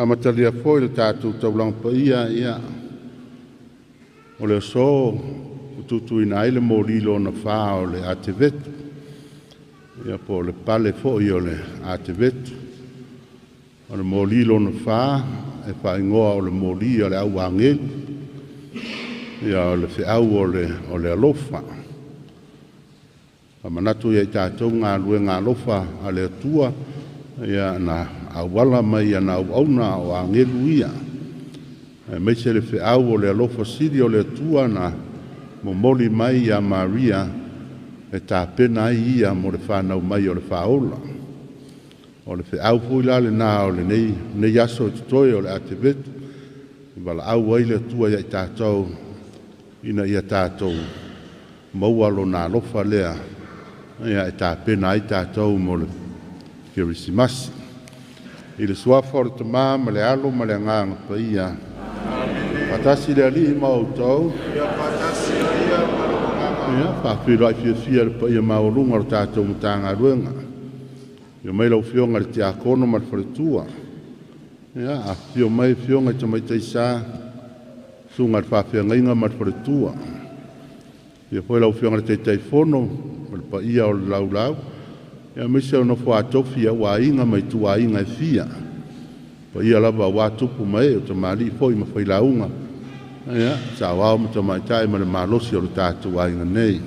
Amatalia foi le tatou taulaga paia, ia, o le aso ua tutuina ai le moli lona fa o le Atevetu, ia po o le pale foi o le Atevetu. O le moli lona fa e faaigoa o le moli a le au agelu, ia o le feau o le alofa. Faamanatu ia i tatou galuega alofa a le Atua, ia na auala mai ana auauna o agelu ia, aemaise le feau o le alofa sili o le Atua na momoli mai ia Maria e tapena ai ia mo le fanau mai o le Faaola. O le feau foi la lena o lenei aso e totoe o le Atevetu, e valaau ai le Atua ia i tatou ina ia tatou maua lona alofa lea, ia e tapena ai tatou mo le Kerisimasi. I le suafa o le Tama ma le Alo ma le Agaga Paia. Faatasi le Alii ma outou. Ia faatasi ia ma lou agaga. Ia, faafeiloai fiafia le paia maualuga o le tatou Matagaluega. Afio mai lau Afioga i le Tiakono ma le Faletua. Ia, afifio mai Afioga i Tamaitai Sa, Susuga i le Faafeagaiga ma le Faletua. Afio foi lau Afioga i le Taitaifono ma le paia o le laulau, ia aemaise o nofo a tofi au aiga ma ituaiga e fia. Paia lava aua tupu ma ee o tamalii foi ma failauga, ia, saoao ma tamaitai ma le malosi o le tatou aiga nei.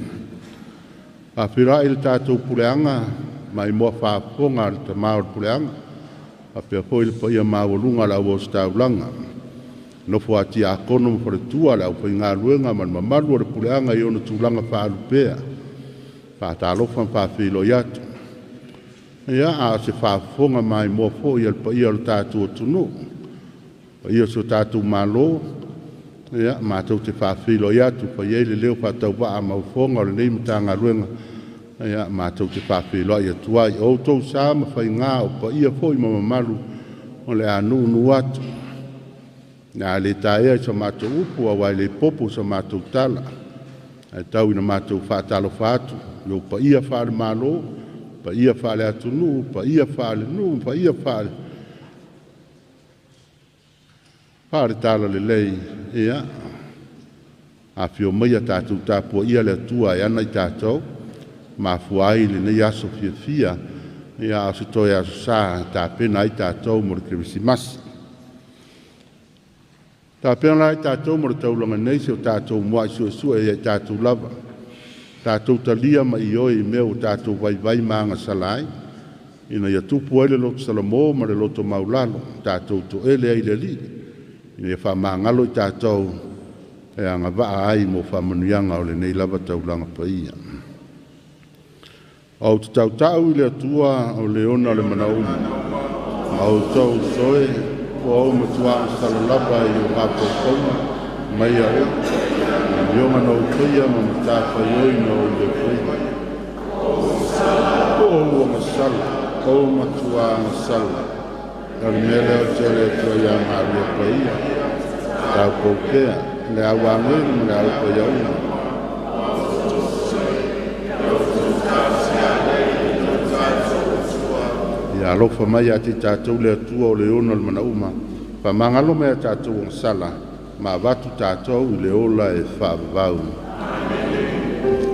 Faafeiloai le tatou puleaga, maimoa faafofoga a le tama o le puleaga, faapea foi le paia maualuga o le au ositaulaga, nofo a tiakono ma faletua, le aufaigaluega ma le mamalu o le puleaga i ona tulaga faalupea. Faatalofa ma faafeiloai atu. Ia, a o se faafofoga maimoa foi a le paia o le tatou atunuu, paia o si o tatou Malo, ia, matou te faafeiloai atu, fai ai le leo faatauvaa maufofoga o lenei Matagaluega, ia, matou te faafeiloai atu ai. O outou sa ma faiga, o paia foi ma mamalu o le a nuunuu atu. O le a le taea i sa matou upu, aua e le popo sa matou tala. Ae tau ina matou faatalofa atu i ou paia faale-Malo, paia faale-atunuu, paia faale-nuu, paia faale-Talalelei, ia, afio maia tatou tapuaia le Atua e ana i tatou, mafua ai lenei aso fiafia, ia, a o se toe aso sa e tapena ai tatou mo le Kerisimasi. Tapena la i tatou mo le taulaga nei si o tatou muai suesue ia i tatou lava, tatou talia ma ioe i mea ua tatou vaivai ma agasala ai, ina ia tupu ai le loto salamo ma le loto maulalo, tatou toele ai i le Alii, ina ia faamagalo i tatou e agavaa ai mo faamanuiaga o lenei lava taulaga paia. Ou te tautau i le Atua o le ona o le manauma, ma outou soe, ua ou matua agasala lava i ou mafaufauga ma ia upu, amioga na ou faia ma matafaioi na ou le faia. Ua ou agasala, ou matua agasala. O le mea lea ou te ale atu ai ia Maria Paia, taupou pea, le au agelu ma le au paia uma. Ia alofa mai ia te tatou le Atua o le ona o le manauma, faamagalo mai a tatou agasala, ma avatu tatou i le ola e faavavau. Le Alii e.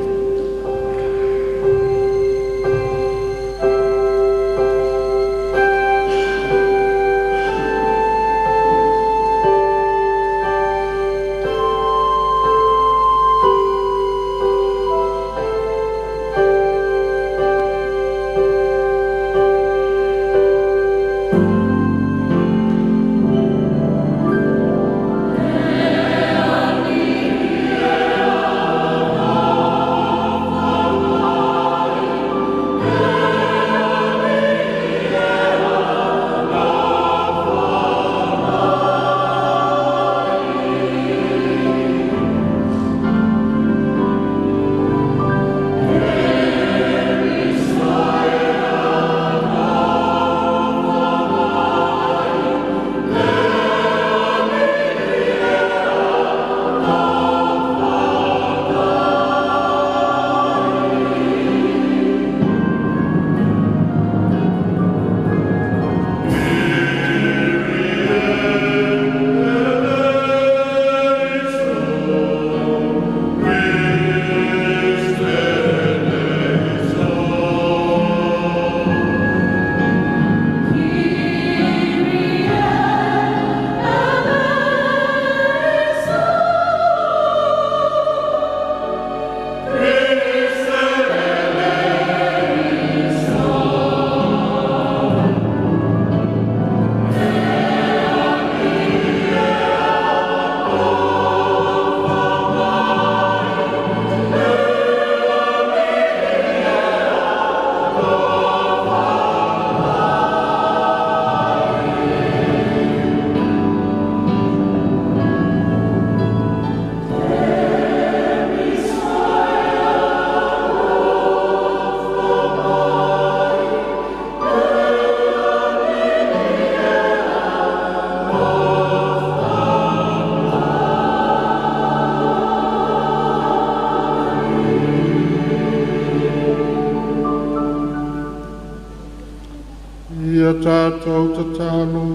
Ia tatou tatalo.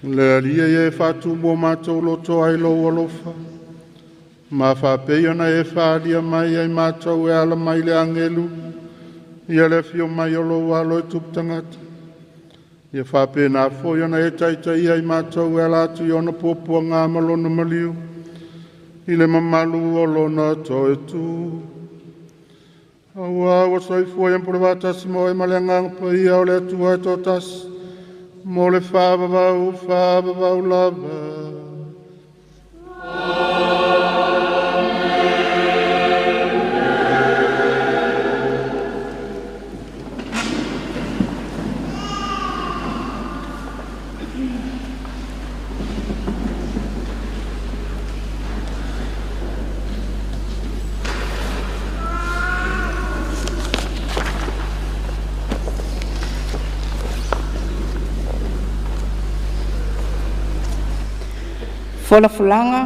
Le Alii ia e faatumu matou loto ai lou alofa, ma faapei ona e faalia mai ai matou e ala mai le agelu, ia le afio mai o lou alo e tupu tagata. Ia faapena foi ona e taitaia ai matou e ala atu i ona puapuaga ma lona maliu, i le mamalu o lona toetu. Aua ua soifua ia pule faatasi ma oe ma le Agaga Paia o le Atua e toatasi, mo le faavavau, faavavau lava. Folafolaga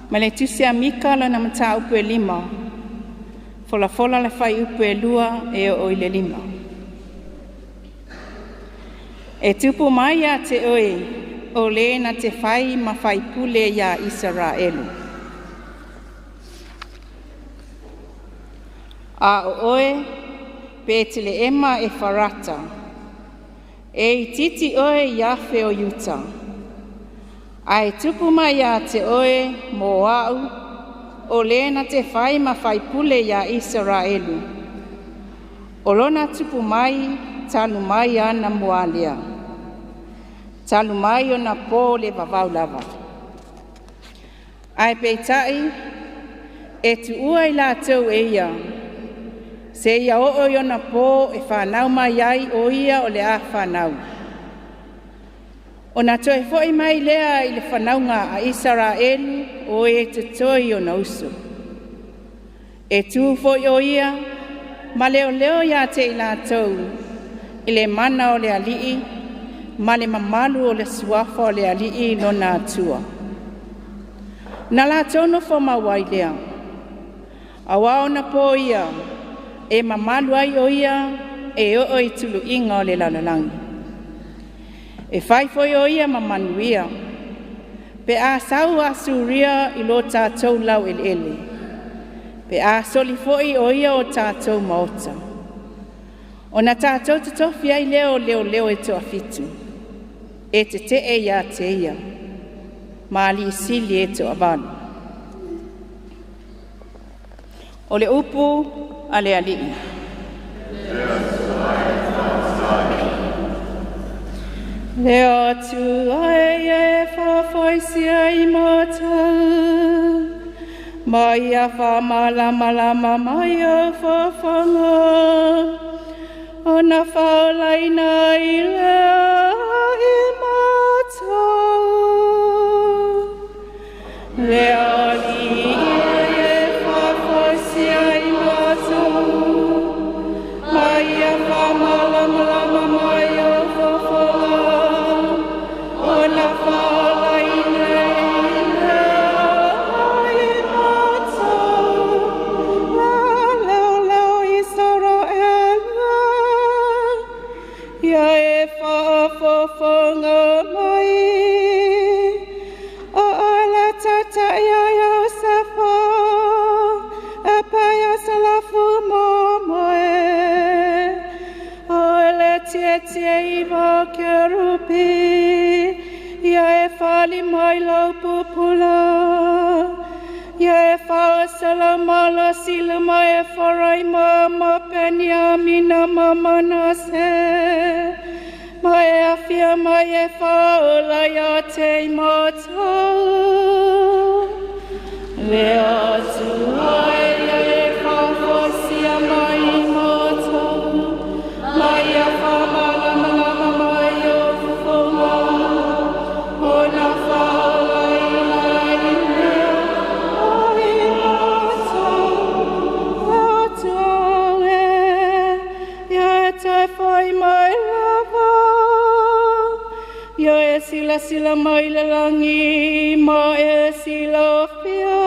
ma le Tusi a Mika lona mataupu e 5, folafola le fuaiupu e 2 e oo i le 5. E tupu mai ia te oe o le na te fai ma faipule ia Isaraelu. A o oe, Peteleema e Farata, e itiiti oe i afe o Iuta, ae tupu mai ia te oe mo au, o le na te fai ma faipule ia Isaraelu. O lona tupu mai, talu mai ana mualia, talu mai ona po le vavau lava. Ae peitai, e tuua i latou e ia, se ia oo i ona po e whanau mai ai o ia o le a whanau. Ona toe foi mai lea i le whanauga a Isaraelu o e te toi ona uso. E tū foi o ia, ma leo leo ia te i latou, i le mana o le alii, ma le mamalu o le suafa o le alii lona atua. Na latou nofo mau ai lea, aua ona po ia, e mamalu ai o ia, e oo i tuluiga o le lalolagi. E fai foi o ia ma manuia, pe a sau a Suria i lo tātou lau eleele, pe a soli foi o ia o tātou maota. Ona tātou totofi ai leo leo leo e toafitu, e te te e ia te ia, ma li sili e toavalu. O le upu a le alii. Le atu ai e whawhaisia i mātou, mai a whamalamalama mai o whawhanga, o na whaolaina i lea i mātou. Le alii e whawhaisia i mātou, mai a whamalamalama mai o whawhanga, o na whaolaina i lea i mātou. La leo leo Israela, ia e whaafofonga mai, o ala tata ia Iosefa, e paia salafu momoe, o le tietie i vā kerupi, ia e whali mai lau pupula, ia e whaasala mala sila mai e wharaima ma Peniamina ma Manase, ma e awhia mai e whaola ia te i mātou. Le atu ai e whawhasia mai i mātou, mai a whamalamalama mai o fufonga, o na whaolaina i mea ai mātou. Atu au e, ia e te whai mai lava, ia e sila sila mai le langi, ma e sila fia,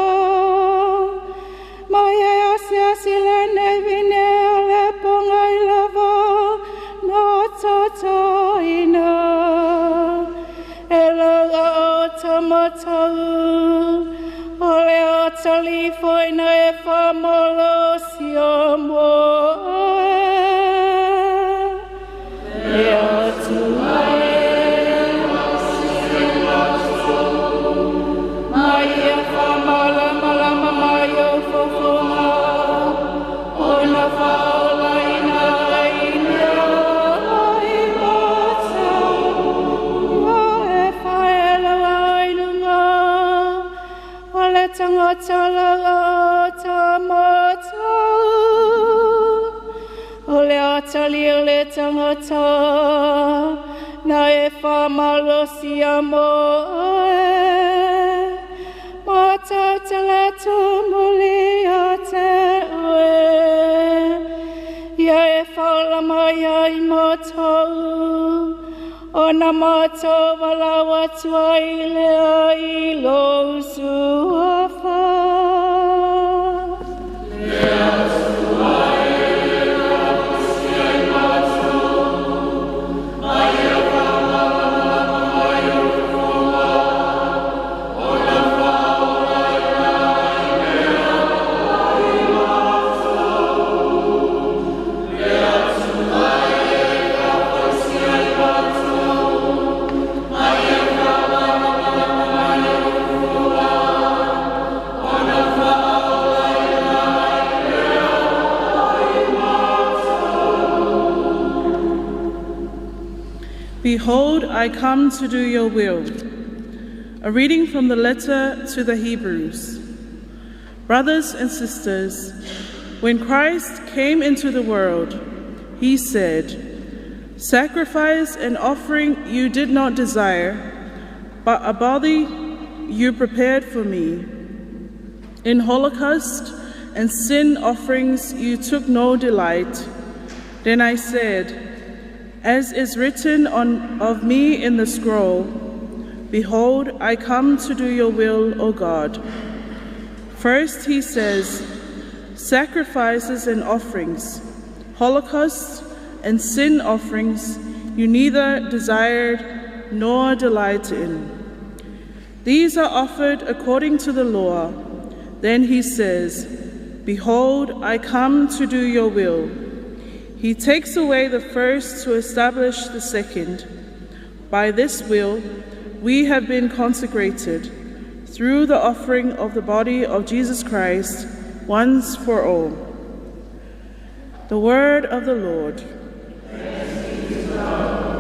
ma e asi asi le taina e lau o tamatau o le atali foina e whamalosia mo e atua e mai e whamalamalama mai o fofonga o na whaolaina i mea i mātou e whaelawa i lunga o le tangata lau o tamatau o le atali o le tangata na e whamalosia mo e mātou te letu muli a te oe ia e whaola mai ai mātou o na mātou walau atua i lea i lou suafa. Behold, I come to do your will. A reading from the letter to the Hebrews. Brothers and sisters, when Christ came into the world, he said, Sacrifice and offering you did not desire, but a body you prepared for me. In holocaust and sin offerings you took no delight. Then I said, As is written of me in the scroll, behold, I come to do your will, O God. First he says, Sacrifices and offerings, holocausts and sin offerings you neither desired nor delight in. These are offered according to the law. Then he says, Behold, I come to do your will. He takes away the first to establish the second. By this will, we have been consecrated through the offering of the body of Jesus Christ once for all. The word of the Lord. Praise be to God.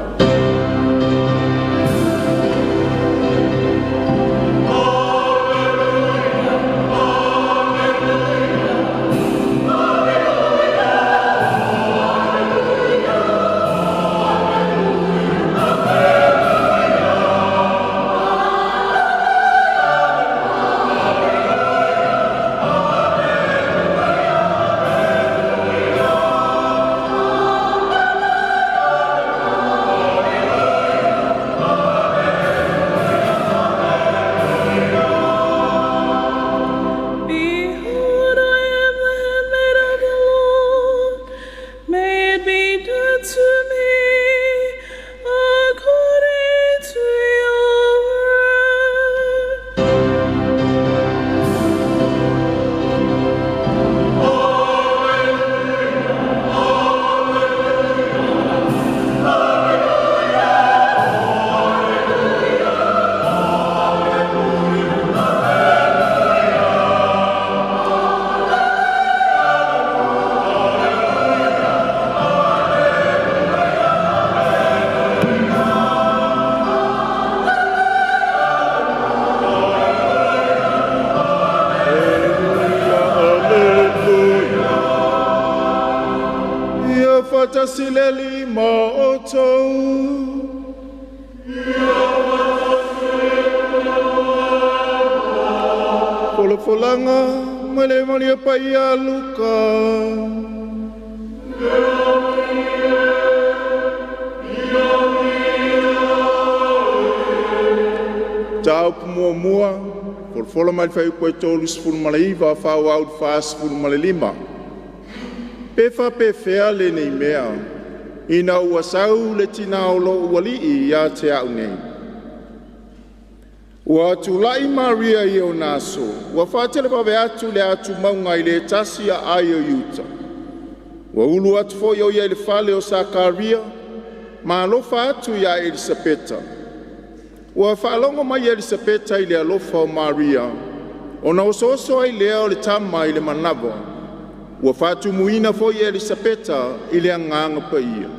Faatasileli ma outou. Folafolaga ma le malia paia Luka. Taupu muamua, folafola mai le fuaiupu e 39 faaauau i le 45. Pe faapefea lenei mea? ina ua sau le tinā o lo'u Alii ia te a'u nei? Ua tula'i Maria i ona aso, ua faatelevavae atu i le atumauga i le tasi aai o Iuta. Ua ulu atu foi o ia i le fale o Sakaria ma alofa atu ia Elisapeta. Ua faalogo mai Elisapeta i le alofa o Maria, ona osooso ai lea o le tama i le manava. Ua faatumuina foi Elisapeta i le Agaga Paia.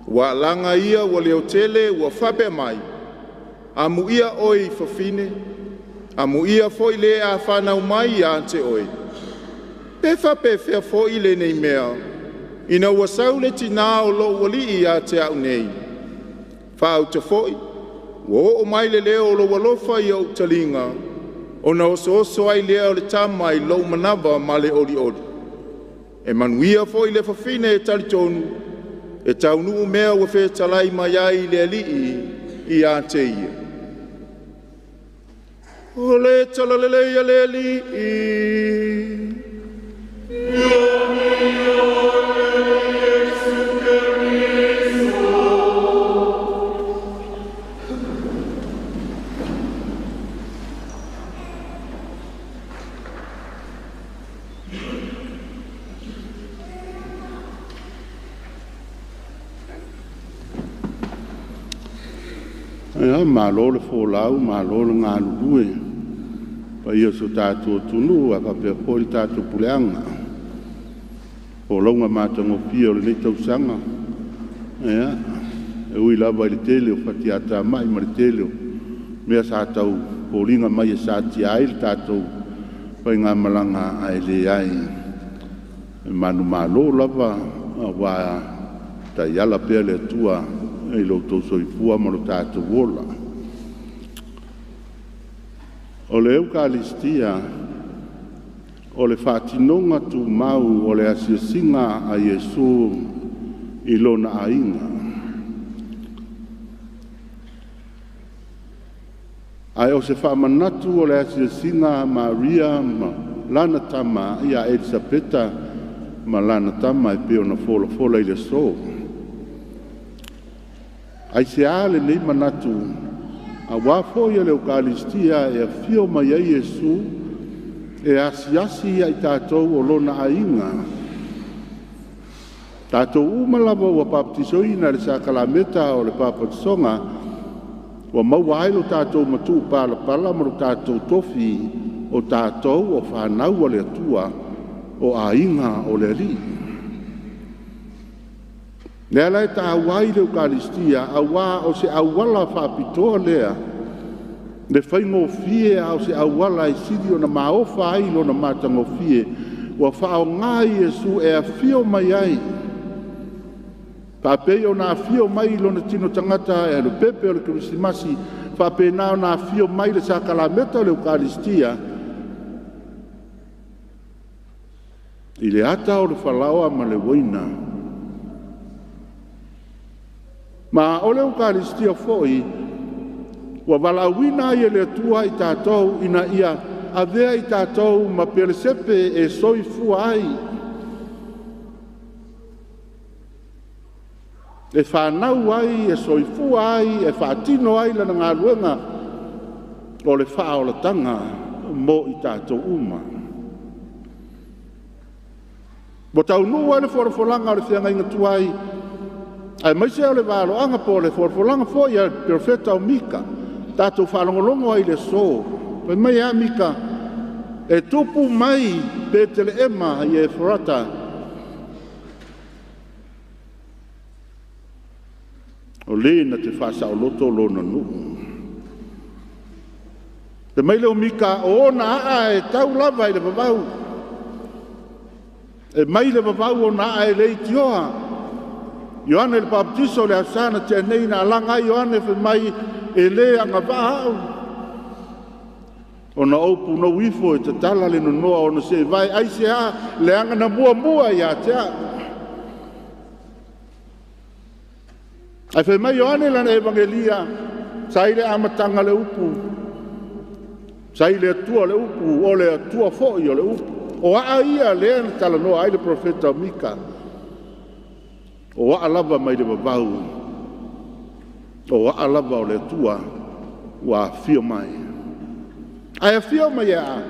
Ua alaga ia ua leotele ua faapea mai, “Amuia oe i fafine, amuia foi le a fanau mai ia te oe. Pe faapefea foi lenei mea, ina ua sau le tinā o lou Alii ia te a'u nei? Faauta foi, ua oo mai le leo o lou alofa i ou taliga, ona osooso ai lea o le tama i lou manava ma le olioli. E manuia foi le fafine e talitonu e taunuu mea ua fetalai mai ai le Alii ia te ia.” O le Talalelei a le Alii. Ia, malo le folau, malo le galulue, paia o si o tatou atunuu ae faapea foi le tatou puleaga. Folauga matagofie o lenei tausaga, ia, e ui lava i le tele o fatiatamai ma le tele o mea sa tau foliga mai e satia ai le tatou faigamalaga, ae leai, e manumalo lava aua taiala pea le Atua i lo outou soifua ma lo tatou ola. O le Eukalistia o le faatinoga tumau o le asiasiga a Iesu i lona aiga. Ae o se faamanatu o le asiasiga a Maria ma lana tama ia Elisapeta ma lana tama e pei ona folafola i le aso. Aisea lenei manatu? Aua foi o le Eukalistia e afio mai ai Iesu e asiasi ia i tatou o lona aiga. Tatou uma lava ua papatisoina i le sakalameta o le papatisoga, ua maua ai lo tatou matuupalapala ma lo tatou tofi o tatou o fanau a le Atua, o aiga o le Alii. Lea la e taua ai le Eukalistia, auā o se auala faapitoa lea, le faigofie a o se auala e sili ona maofa ai lona matagofie, ua faaaoga ai Iesu e afio mai ai, faapei ona afio mai i lona tino tagata e alupepe o le Kerisimasi, faapena ona afio mai le sakalameta o le Eukalistia i le ata o le falaoa ma le uaina. Ma o le Eukalistia foi ua valaauina ai e le Atua i tatou ina ia avea i tatou ma pelesepe e soifua ai, e fanau ai, e soifua ai, e faatino ai lana galuega o le faaolataga mo i tatou uma. Ua taunuu ai le folafolaga o le feagaiga tuai, aemaise o le valoaga po o le folafolaga foi a le perofeta o Mika, tatou faalogologo ai i le aso. Fai mai a Mika, e tupu mai Peteleema i Eferata, o le na te faasaoloto lona nuu. Fai mai le o Mika, o ona aa e tau lava i le vavau, e mai le vavau ona aa e leitioa. Ioane le Papatiso o le Aso Sa na tea nei na alaga ai Ioane fai mai, e le agavaa au ona ou punou ifo e tatala le nonoa ona seevae, aisea? Leaga na muamua ia te au. Ae fai mai Ioane i lana Evagelia, sa i le amataga le upu, sa i le Atua le upu, o le Atua foi o le upu. O aa ia lea na talanoa ai le profeta o Mika. O aa lava mai le vavau, o aa lava o le Atua ua afio mai. Ae afio mai e a?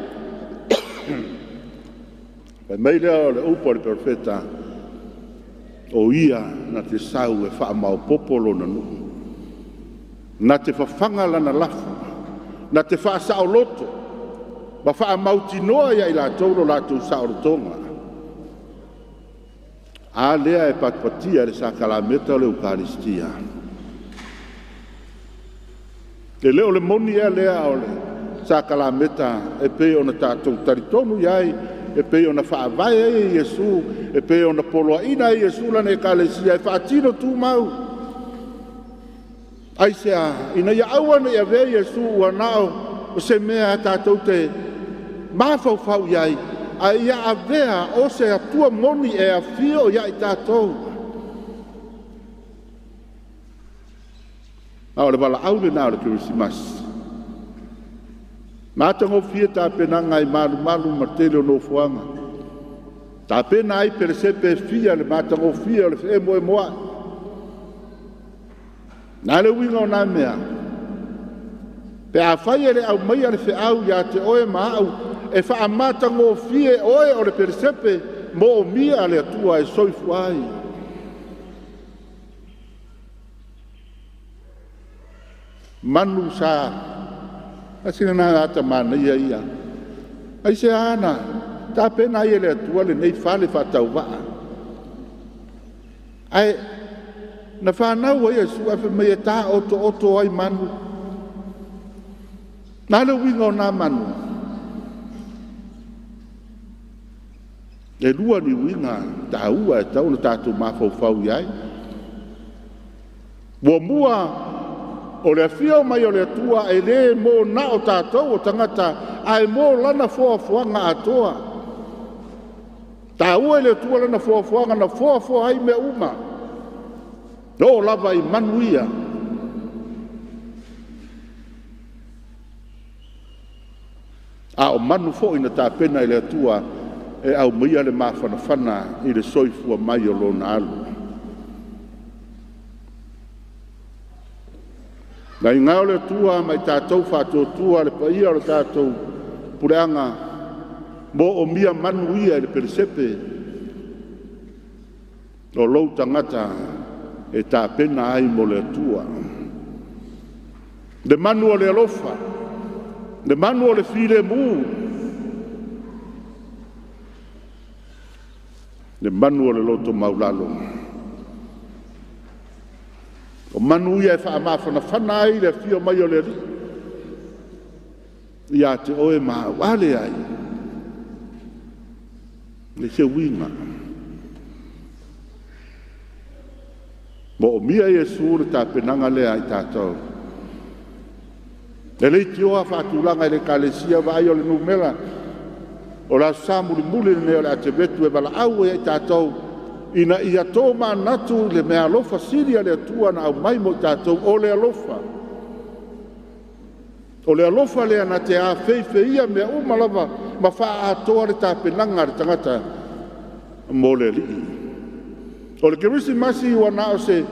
Fai mai lea o le upu a le perofeta, o ia na te sau e faamaopoopo lona nuu, na te fafaga lana lafo, na te faasaoloto ma faamautinoa ia i latou lo latou saolotoga. A lea e patipatia e le sakalameta o le Ekalesia. E le o le moni ea lea o le sakalameta e pei ona tatou talitonu i ai, e pei ona faavae ai e Iesu, e pei ona poloaiina ai e Iesu lana Ekalesia e faatino tumau? Aisea? Ina ia aua ne i avea Iesu ua na o se mea tatou te mafaufau i ai, a ia avea o se Atua moni e afio ia i tatou. A o le valaau lena o le Kerisimasi. Matagofie tapenaga i malumalu ma le tele o nofoaga. Tapena ai pelesepe e fia le matagofie o le feemoemoai. Na le uiga o nā mea? Pe afai e le aumaia le feau ia te oe ma au e faamatagofie oe o le pelesepe moomia a le Atua e soifua ai. Manu sa asina na ata manaia ia. Aisea na tapena ai e le Atua lenei fale faatauvaa. Ae na fanau ai Iesu ae fai mai e taotooto ai manu. Na le uiga o nā manu? E lua ni uiga taua e tatau ona tatou mafaufau i ai. Muamua, o le afio mai o le Atua e le mo na o tatou o tagata, ae mo lana foafoaga atoa. Taua i le Atua lana foafoaga na foafoa ai mea uma. Oo lava i manu ia. A o manu foi na tapena i le Atua e aumaia le mafanafana i le soifua mai o lona alo. Na iga o le Atua ma i tatou faatuatua le paia o le tatou puleaga moomia manu ia i le pelesepe o lou tagata e tapena ai mo le Atua. Le manu o le alofa, le manu o le filemu, le manu o le loto maulalo. O manu ia e faamafanafana ai le afio mai o le Alii ia te oe ma au. A leai, le se uiga. Moomia Iesu le tapenaga lea i tatou. E leitioa faatulaga i le Ekalesia vaai o le numera o le aso Sa mulimuli lenei o le Atevetu e valaau ai i tatou ina ia tomanatu i le meaalofa sili a le Atua na aumai mo i tatou, o le alofa. O le alofa lea na te afeifeia mea uma lava ma faaatoa le tapenaga a le tagata mo le Alii. O le Kerisimasi ua na o se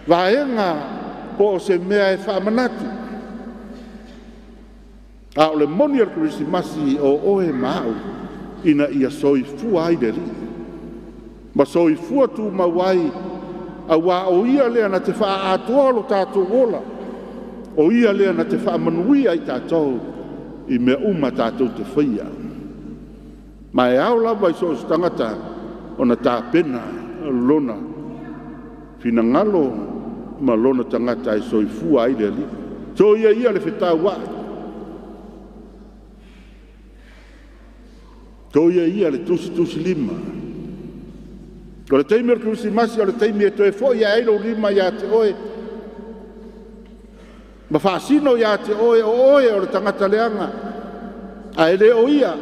vaega po o se mea e faamanatu. A o le moni o le Kerisimasi o oe ma au ina ia soifua ai le Alii ma soifua tumau ai, auā o ia lea na te faaatoa lo tatou ola, o ia lea na te faamanuia i tatou i mea uma tatou te faia. Ma e ao lava i so o se tagata ona tapena lona finagalo ma lona tagata e soifua ai le Alii. Soia ia le fetauai, soia ia le tusitusilima. O le taimi o le Kerisimasi o le taimi e toe foi ai lou lima ia te oe ma faasino ia te oe o oe o le tagata leaga, ae le o ia.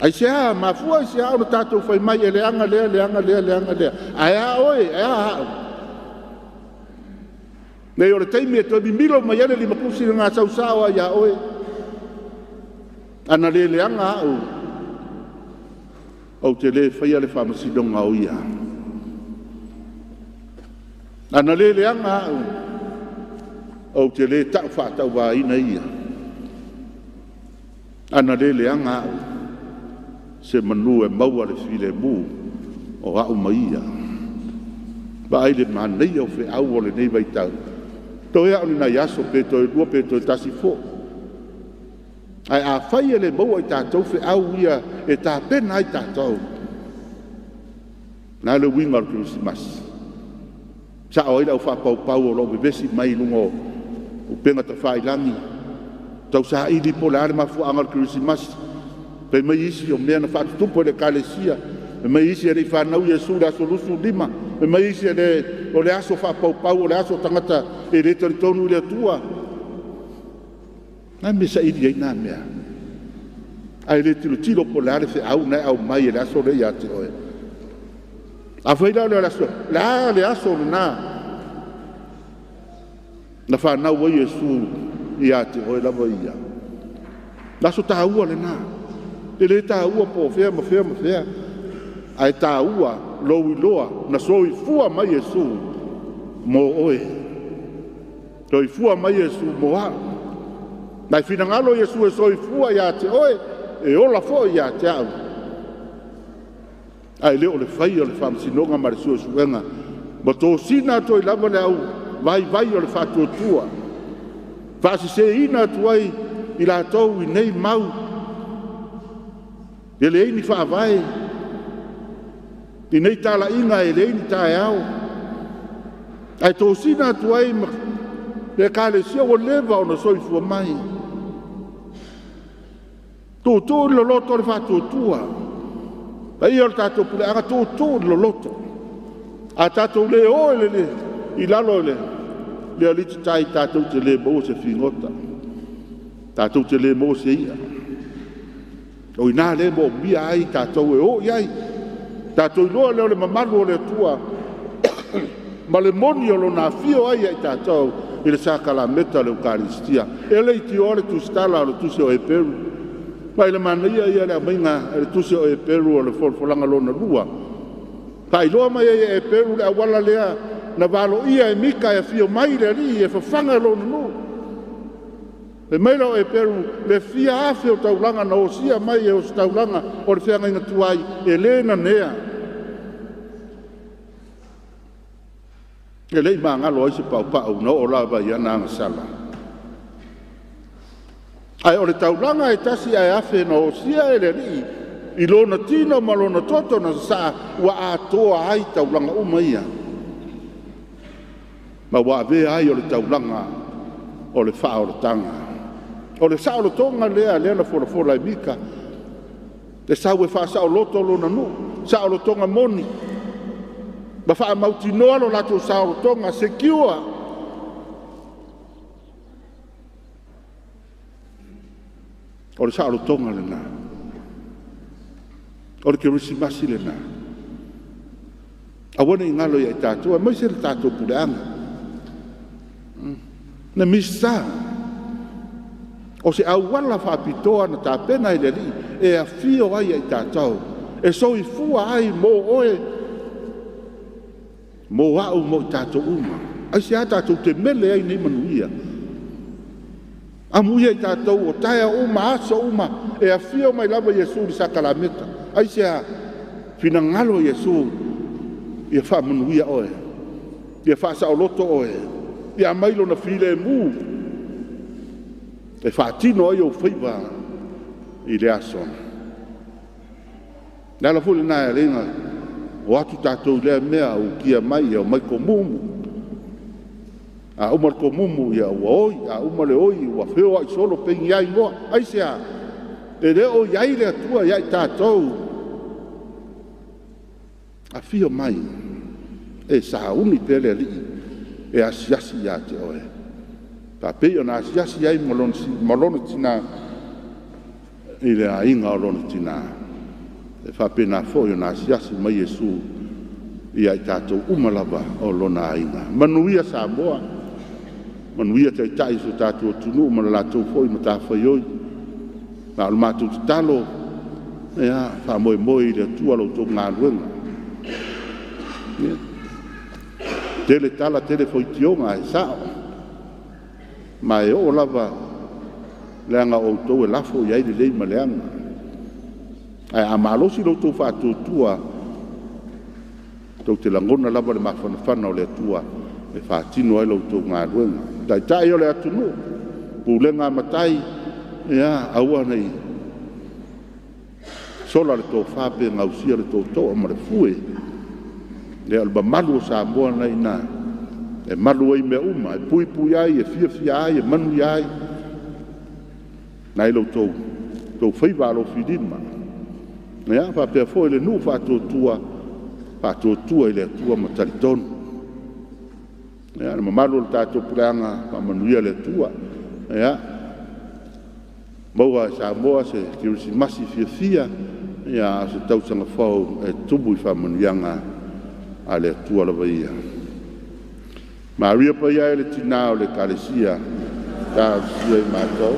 Aisea, mafua aisea ona tatou fai mai e leaga lea, leaga lea, leaga lea. Ae a oe, ae a au. Nei o le taimi e toe mimilo mai ai le limakusi le gasausao ai ia oe. Ana le leaga au, Ou te le faia le faamasinoga o ia. Ana le leaga au, ou te le tau faatauvāina ia. Ana le leaga au, se manu e maua le filemu o au ma ia. Vaai le manaia o feau o lenei vaitau. Toe lava o ni nai aso pe toe lua pe toe tasi foi. Ae afai e le maua e tatou feau ia e tapena ai tatou, o le a le uiga o le Kerisimasi? Sao ai le au faapaupau o lo o vevesi mai i luga o upega tafailagi, tausaili po o le a le mafuaaga o le Kerisimasi. Fai mai isi o mea na faatutupu e le Ekalesia, fai mai isi e le i fanau Iesu i le aso 25, fai mai isi o le aso faapaupau o le aso o tagata e le talitonu i le Atua. O le a le mea e saili ai na mea? Ae le tilotilo po o le a le feau lena e aumai e le aso lea ia te oe. Afai la o le aso, le a le aso lena na fanau ai Iesu ia te oe lava ia? Le aso taua lena. E le taua po o fea ma fea ma fea, ae taua lou iloa na soifua mai Iesu mo oe. Soifua mai Iesu mo au. Na e finagalo Iesu e soifua ia te oe, e ola foi ia te au. Ae le o le faia o le faamasinoga ma le suesuega ma tosina atu ai lava le au vaivai o le faatuatua, faaseseina atu ai i latou i nei mau e leai ni faavae, i nei talaiga e leai ni taeao, ae tosina atu ai ma le Ekalesia ua leva ona soifua mai. Tuutuu le loloto o le faatuatua. Paia o le tatou puleaga, tuutuu le loloto. A tatou le o i lalo i le alititai, tatou te le maua se figota, tatou te le maua se i'a. O i ina lea e moomia ai tatou e o i ai. Tatou iloa lea o le mamalu o le Atua ma le moni o Lona afio ai ia i tatou i le sakalameta o le Eukaristia. E leitioa le tusitala o le tusi o Eperu. Vaai le manaia ia o le aumaiga e le tusi o Eperu o le folafolaga lona lua. Faailoa mai ai e Eperu le auala lea na valoia e Mika e afio mai le Alii e fafaga lona nuu. Fai mai lea o Eperu, le fia afe o taulaga na osia mai e ositaulaga o le feagaiga tuai e le nanea. E le i magalo ai se paupau na oo lava i ana agasala. Ae o le taulaga e tasi ae afe na osia e le Alii i lona tino ma lona toto na sasaa ua atoa ai taulaga uma ia. Ma ua avea ai o le taulaga o le faaolataga. O le saolotoga lea na folafola e Mika, e sau e faasaoloto lona nuu, saolotoga moni, ma faamautinoa lo latou saolotoga secure. O le saolotoga lena. O le Kerisimasi lena. Aua ne i galo ia i tatou, aemaise le tatou puleaga. Na misa, o se auala faapitoa na tapena e le Alii e afio ai ia i tatou, e soifua ai mo oe, mo au, mo i tatou uma. Aisea tatou te mele ai nei manuia? Amuia i tatou o taeao uma, aso uma, e afio mai lava Iesu i le sakalameta. Aisea? Finagalo Iesu ia faamanuia oe, ia faasaoloto oe, ia aumai lona filemu e faatino ai ou faiva i le aso. Le ala foi lena e alai o atu tatou i lea mea ukia mai ia omai komumu. A uma le komumu ia ua oi, a uma le oi ua feoai solo peigi ai moa. Aisea? E le o i ai le Atua ia i tatou. Afio mai e sauni pea le Alii e asiasi ia te oe. Faapei ona asiasi ai ma lona tina i le aiga o lona tina. E faapena foi ona asiasi mai Iesu ia i tatou uma lava o lona aiga. Manuia Samoa, manuia Taitai o si o tatou atunuu ma le latou foi matafaioi. Ma o le matou tatalo, Ia, faamoemoe i le Atua la outou galuega. Ia, tele tala, tele faitioga, ae sao. Ma e oo lava leaga o outou e lafo i ai lelei ma leaga. Ae a malosi lo outou faatuatua, tou te lagona lava le mafanafana o le Atua e faatino ai la outou galuega. Taitai o le atunuu, pulega a matai, ia aua ne i sola le tofa pe gausia le tootoo ma le fue. Ia, o le mamalu o Samoa lena e i ina e malu ai mea uma, e puipui ai, e fiafia ai, e manuia ai. O lena e i outou faiva alofilima. Ia faapea foi le nuu faatuatua, faatuatua i le Atua ma talitonu. Ia, le mamalu o le tatou puleaga, faamanuia le Atua. Ia maua e Samoa se Kerisimasi fiafia, a o se tausaga fou e tumu i faamanuiaga a le Atua lava Ia. Maria Paia e le Tina o le Ekalesia, talosia i matou.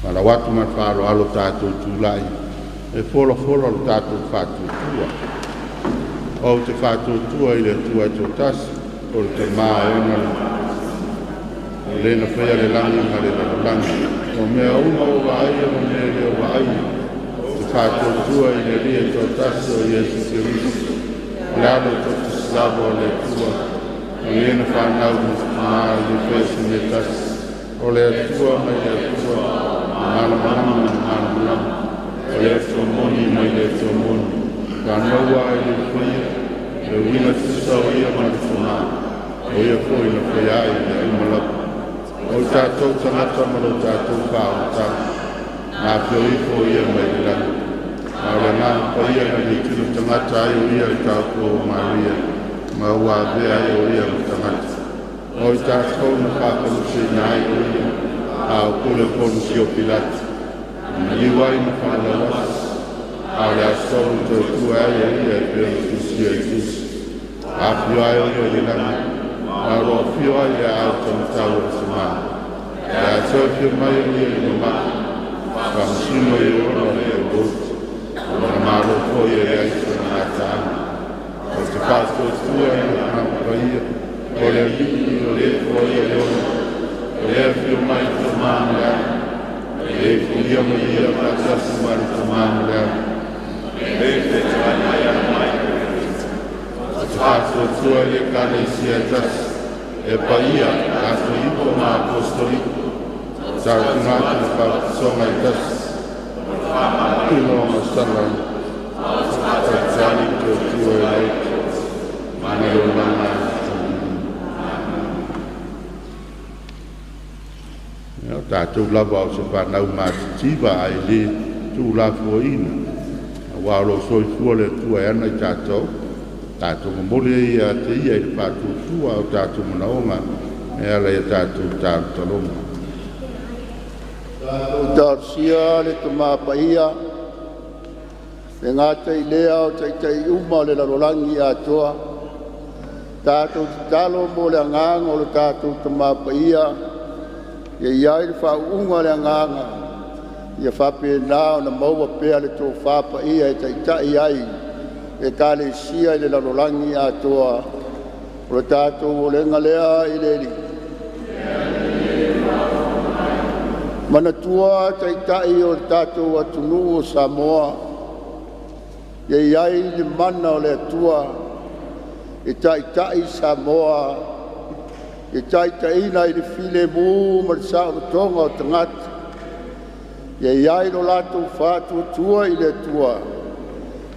Valaau atu ma le faaaloalo tatou tulai e folafola lo tatou faatuatua. Ou te faatuatua i le Atua e toatasi, o le Tama e ona le o le na faia le lagi ma le lalolagi, o mea uma ua vaaia ma mea e le o vaaia. Ou te faatuatua i le Alii e toatasi o Iesu Keriso, o le alo toatasi lava o le Atua, o le na fanau mai le Tama e le faia se mea e tasi, o le Atua mai le Atua, le malamalama mai le malamalama, o le Atua moni mai le Atua moni, fanaua e le faia, le uiga tutusa o ia ma le Tama, o ia foi na faia ai mea uma lava. O tatou tagata ma lo tatou faaolataga, na afio ifo ia mai le lagi, a o le Agaga Paia na le tino tagata ai o ia i taupua o Maria, ma ua avea ai o ia ma tagata. O i tatou na faakaluseina ai o ia, a o pule Ponisio Pilata, na maliu ai ma falalauasi, a o le asolu toe tua ai o ia e pei ona tusia i tusi. Afio ai o ia i le lagi, ma o lo afio ai le aao taumatau o le Tama. E a toe fia mai o ia i mamao, faamasino i ola o le auouti, o lona malo foi e leai sona gataaga. O te faatuatua i le Agaga Paia, o le Alii o le foaia le ola, o le afio mai le Tama ma le Ala, e le foia mai ia faatasi ma le Tama ma le Ala. O te faatuatua i le Ekalesia e tasi, e paia, Katoliko ma Apostoliko, o tautino atu le faaputisoga e tasi, ilo masala, talitali te Atua e lauti, ma le olaga. O tatou lava o se fanau matitiva ae le tuulafoaiina, auā o lo o soifua le Atua e ana i tatou. Tatou momoli ai ia te Ia i le faatuatua o tatou manaoga e ala i a tatou talotaloga. Tatou talosia le Tama Paia, le gata i lea o taitai uma o le lalolagi atoa. Tatou tatalo mo le agaga o le tatou Tama Paia, ia i ai le faauuga o le agaga, ia faapena ona maua pea le tofa paia e taitai ai le Ekalesia i le lalolagi atoa. O le tatou olega lea i le Alii. Manatua taitai o le tatou atunuu o Samoa, ia i ai le mana o le Atua e taitai Samoa, e taitaiina i le filemu ma le saolotoga o tagata. Ia i ai lo latou faatuatua i le Atua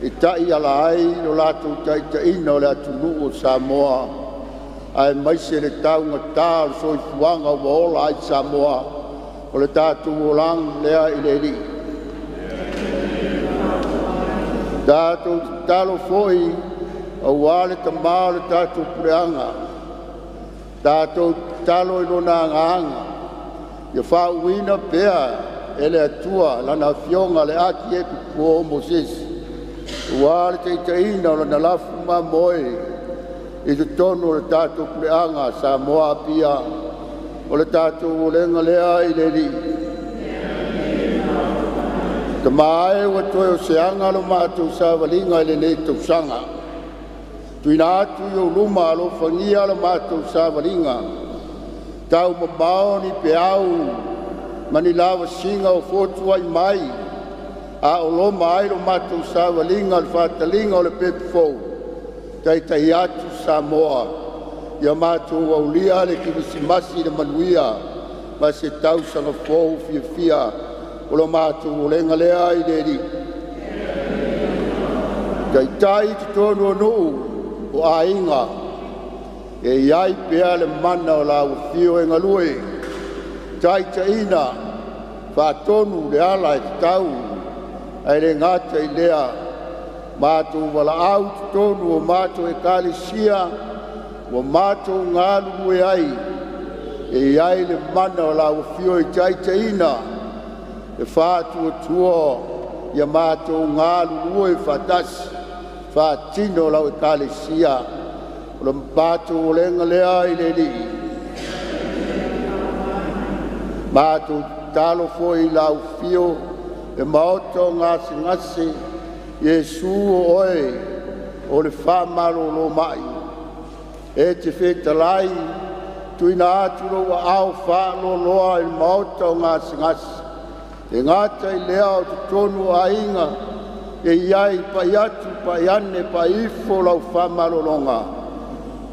e taiala ai lo latou taitaiina o le atunuu o Samoa, aemaise le taugata o le soifuaga ua ola ai Samoa. O le tatou olaga lea i le Alii. Tatou tatalo foi auā le Tamā o le tatou puleaga. Tatou tatalo i lona agaga ia faauuina pea e le Atua Lana Afioga le Atiepikopo o Mosese, aua le taitaiina o lana lafu mamoe i totonu o le tatou puleaga Samoa Apia. O le tatou olega lea i le Alii. Tama e, ua toe o se aga lo matou savaliga i lenei tausaga, tuuina atu i ou luma alofagia la matou savaliga, taumamao ni peau ma ni lavasiga o fotuai mai a o loma ai lo matou savaliga i le faataliga o le pepe fou. Taitai atu Samoa ia matou aulia le Kerisimasi i le manuia ma se tausaga fou fiafia. O lo matou olega lea i le Alii. Taitai i totonu o nuu, o aiga, e i ai pea le mana o lau afio e galue, taitaiina, faatonu le ala e tatau, ae le gata i lea, matou valaau i totonu o matou ekalesia ua matou galulue ai, e i ai le mana o lau afio e taitaiina, e faatuatua ia matou galulue faatasi, faatino lau ekalesia. O le matou olega lea i le Alii. Matou tatalo foi i lau afio le maota o gasegase, Iesu o Oe o le faamalolo mai, e te fetalai, tuuina atu lou aao faaloaloa i le maota o gasegase. E gata i lea o totonu o aiga, e i ai pai atu, pai ane, pai ifo lau faamalologa.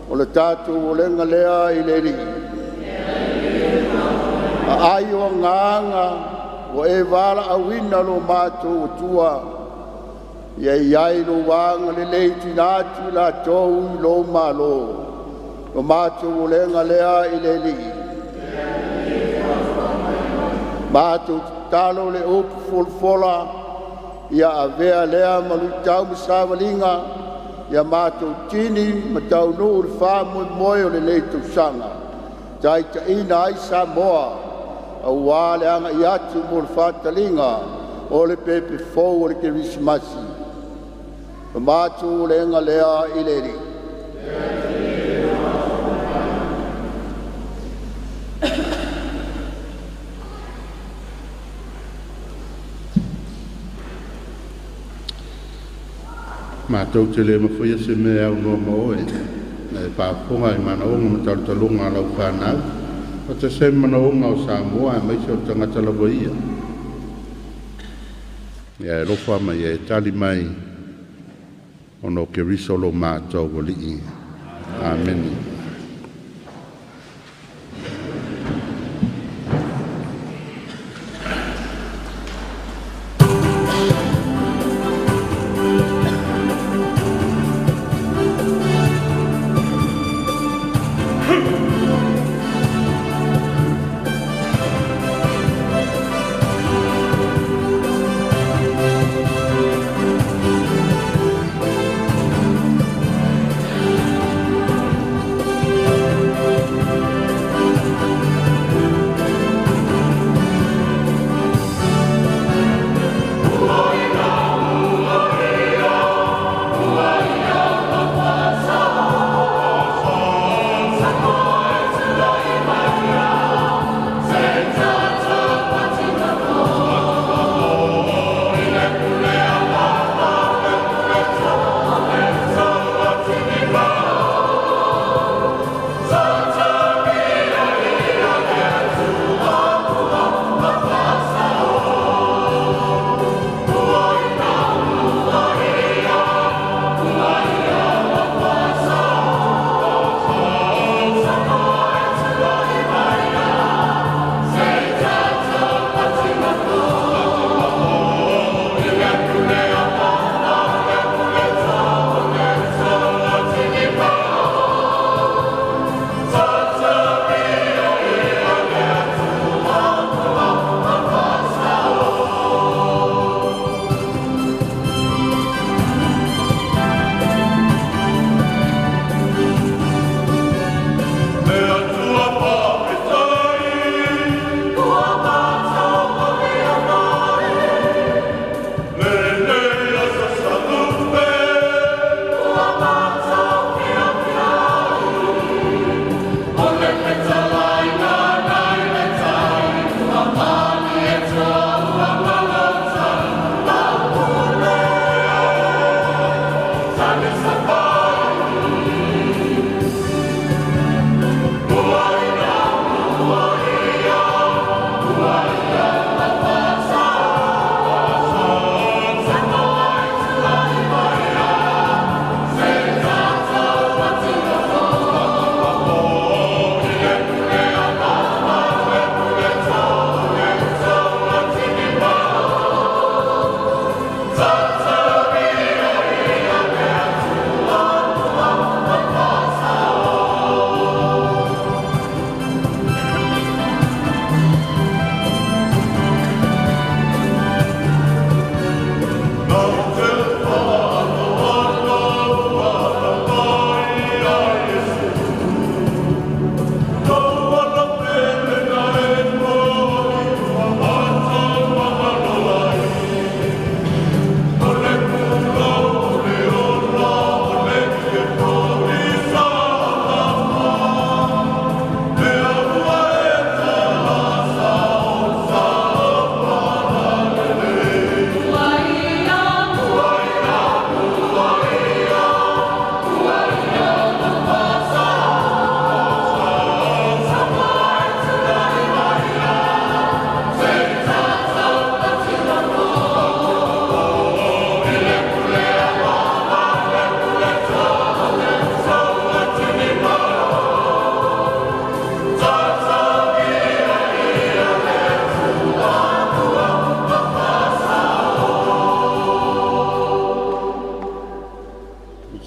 O le tatou olega lea i le Alii. Aai o agaga ua e valaauina lo matou Atua, ia i ai lou agalelei tuuina atu i latou i lou malo. O matou olega lea i le Alii. Matou tatalo le upu folafola ia avea lea ma luitau ma savaliga ia matou tini ma taunuu le faamoemoe o lenei tausaga, taitaiina ai Samoa aua le agai atu mo le faataliga o le pepe fou o le Kerisimasi. O matou olega lea i le Alii. Matou te le mafaia se mea e aunoa ma Oe, ae faafofoga i manaoga ma talotaloga a lau fanau, faatasi ai ma manaoga o Samoa aemaise o le tagata lava ia. Ia e alofa ma ia e tali mai ona o Keriso lo matou Alii. Amene.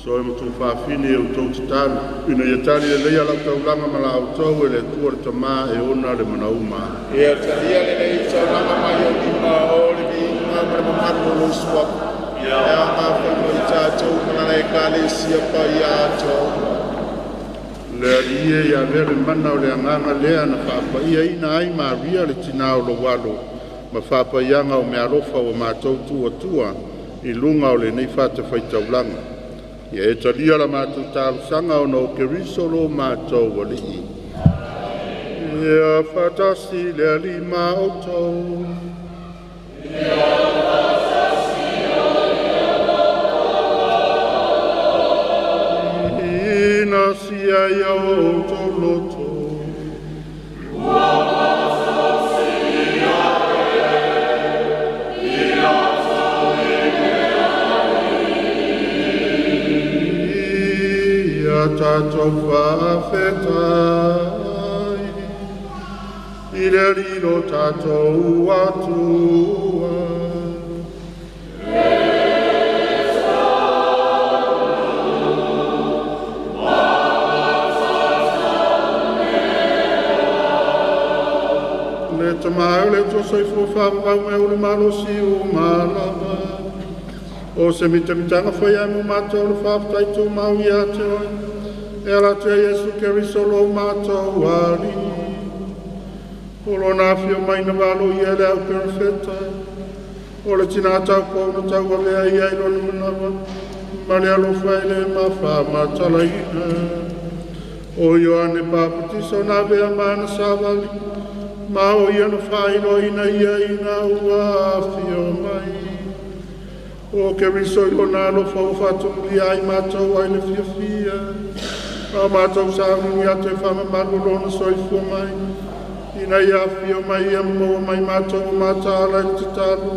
Soe ma tuufafine e outou tatalo ina ia tali lelei a lau taulaga ma la outou e le Atua le Tamā e ona le manauma. Ia talia lenei taulaga mai ou lima o le viiga ma le mamalu o lou suafa, e agafai mo i tatou ma lana Ekalesia paia atoa uma. Le Alii e ia avea le mana o le agaga lea na faapaiaina ai Maria le tinā o lou alo ma faapaiaga o meaalofa ua matou tuuatua i luga o lenei fatafaitaulaga. Ia e talia la matou talosaga ona o Keriso lo matou Alii. Ia faatasi le Alii ma outou. Ina sia ia outou loto. Ia tatou faafetai i le Alii lo tatou Atua. Le Tama o le Atua soifua faavavau mai o le malosi uma lava. O se mitamitaga faia e mo matou le faafetai tumau ia te oe. E ala atu ia Iesu Keriso lo matou Alii. O lona afio mai na valo ia le au perofeta. O le tina taupou na tauavea ia i lona manawa. Ma le alofa e le mafamatalaina. O Ioane Papatiso na avea ma ana savali. Ma o ia na faailoaina ia ina ua afio mai. O Keriso i lona alofa ua faatumulia ai matou ai le fiafia. A matou sauniuni atu e faamamalu lona soifua mai. Ina ia afio mai ia ma maua mai matou o mataala i le tatalo.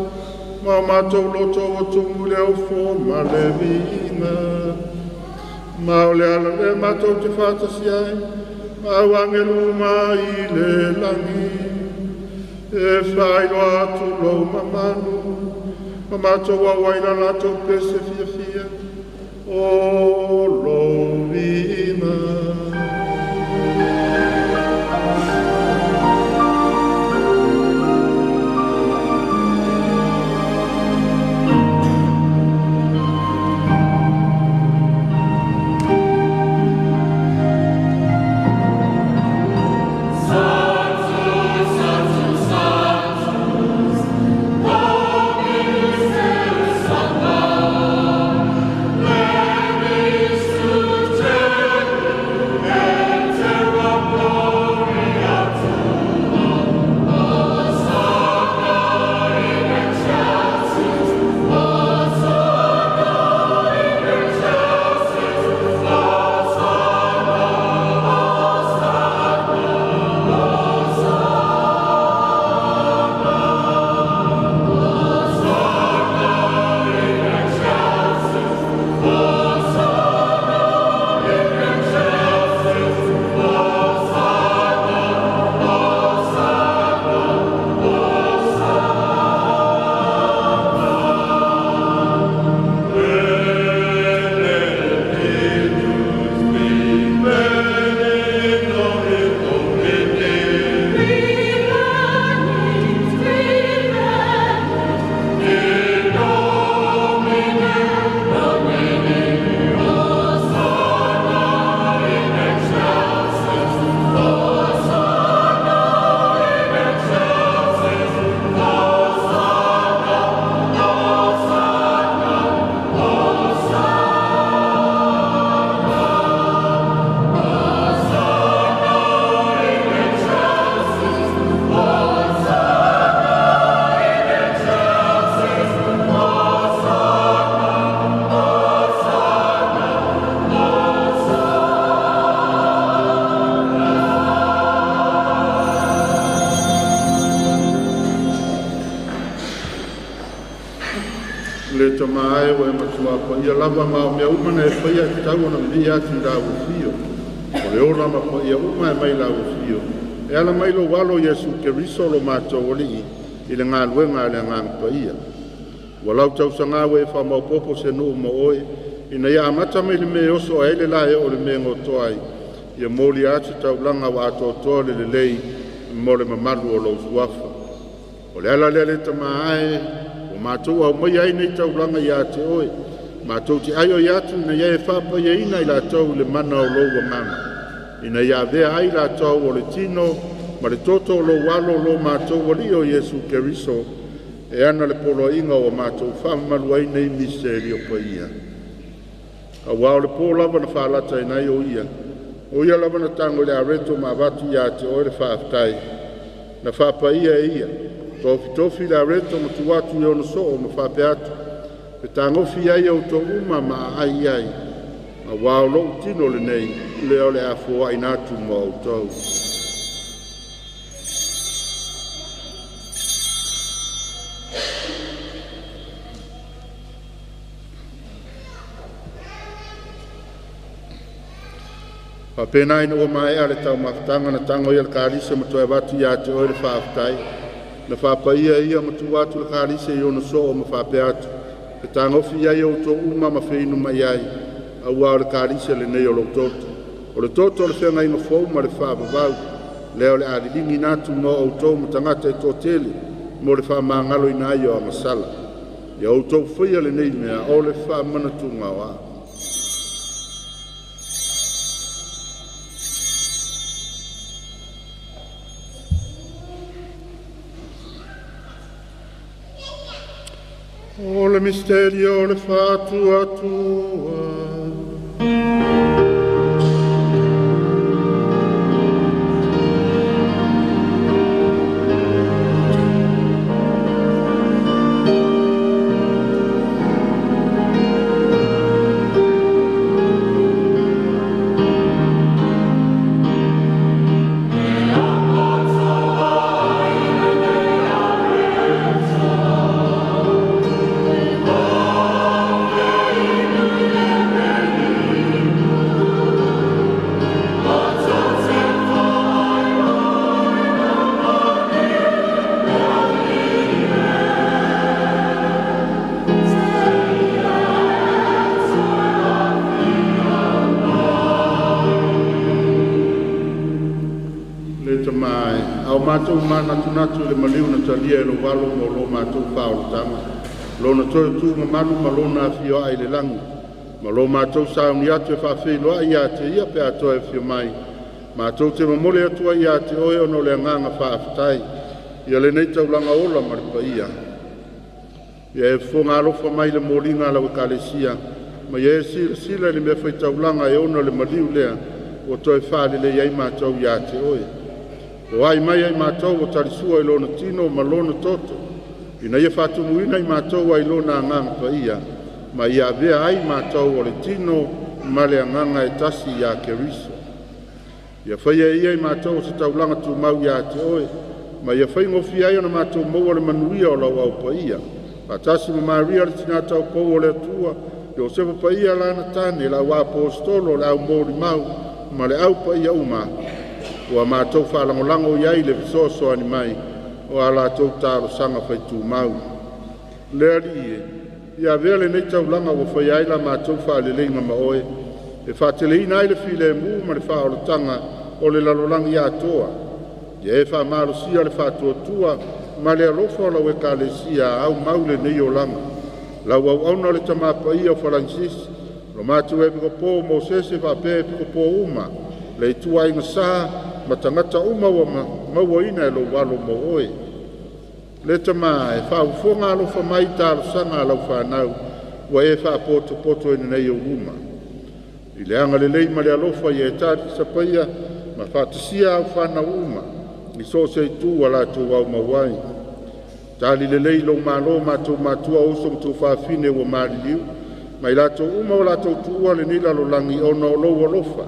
Ma o matou loto ua tumu le aufo ma le viiga. Ma o le ala lea matou te faatasi ai. Ma au agelu uma i le lagi. E faailoa atu lou mamalu. Ma matou auai la latou pese fiafia. O lou viiga. Le tama e ua e matua paia lava ma o mea uma na e faia e tatau ona vivia atu i la ua fio. O le ola ma paia uma e mai la ua fio. E ala mai lou alo Iesu Keriso lo matou Alii i le galuega a le Agaga Paia. Ua lau tausaga ua e faamaopoopo se nuu mo oe Ina ia amata mai le mea e oso ai le la e o le mea gotoa ai, ia moli atu taulaga ua atoatoa le lelei mo le mamalu o lou suafa. O le ala lea le tama ae, o mātou au mai ai nei taulaga ia te oe, mātou te aio i atu ina ia e whāpaiaina i lātou le mana o lou agaga, ina ia avea ai lātou o le tino ma le toto o lou alo lo mātou alii o Iesu Keriso, e ana le poloaiga o mātou whaamamalu ai nei miseri o paia. Auā o le pō lava na whaalata ina ai o ia lava na tango i le areto ma avatu ia te oe le faafetai, na whaapaia e ia, tofitofi le areto ma tu atu i ona soo ma whaapea atu, pe tagofi ai au tō uma ma ai ai, auā o lou tino lenei, lea o le a foaina atu mo outou. Faapena ina ua maea le taumafataga na tago ia le kalise ma toe avatu ia te oe le faafetai, na faapaia ia ma tuu atu le kalise i ona soo ma faapea atu, pe tagofi ai outou uma ma feinumai ai, auā o le kalise lenei o lou toto. O le toto o le feagaiga fou ma le faavavau, lea o le a liligiina atu mo outou ma tagata e toatele mo le faamagaloina ai o agasala. Ia outou faia lenei mea o le faamanatuga o au. O le misterio o le faatuatua. Mātou manatunatu le maliu na talia e lo walo mo lo mātou whaolotanga. Lona toe tū mamalu ma lona afio ai le langi. Ma lo mātou sauni atu e whaawhiloa ia te ia pe atoa e whio mai. Mātou te mamole atua ia te oe ono le anganga whaafetai. Ia le nei taulanga ola ma le paia. Ia e whonga alofa mai le mōlinga lau ekalesia. Ma ia e sila sila le mea whai taulanga e ono le maliu lea. O toe whaalele iai mātou ia te oe. O ai mai ai mātou o tarisua i lona tino ma lona toto. Ina ia whātumuina i mātou ai lona anganga paia, ma ia avea ai mātou o le tino ma le anganga e tasi ia Keriso. Ia whaia ia i mātou o se taulanga tūmau ia te oe, ma ia whaingofi ai ona mātou maua le manuia o lau au paia. Whātasi ma Maria le tinatau pou o le atua, Iosefa paia lana tane, lau apostolo, le au mōri mau, ma le au paia uma. Ua mātou whaalangolango iai le fesoasoani mai o a lātou talosaga faitūmau. Le alii e, ia avea lenei taulaga ua faia ai la mātou faaleleiga ma oe, e faateleina ai le filemu ma le faaolotaga o le lalolagi atoa. Ia e faamalosia le faatuatua ma le alofa o lau ekalesia au mau lenei olaga. Lau auauna le tamapaia o Faransisi, lo mātou e pikopō Mosese faapea e pikopō uma, le itua aiga sa ma tagata uma ua mauaina e lou alo mo oe. Le tama e faaufoga alofa mai talosaga a lau fanau ua e faapotopoto ina nei ou luma. I le agalelei ma le alofa ia e talisapaia ma faatasia au fanau uma i so o se itu a latou au mau ai. Tali lelei lou malo matou matua uso ma tou faafine ua maliliu, ma i latou uma o latou tuua lenei lalolagi ona o lou alofa.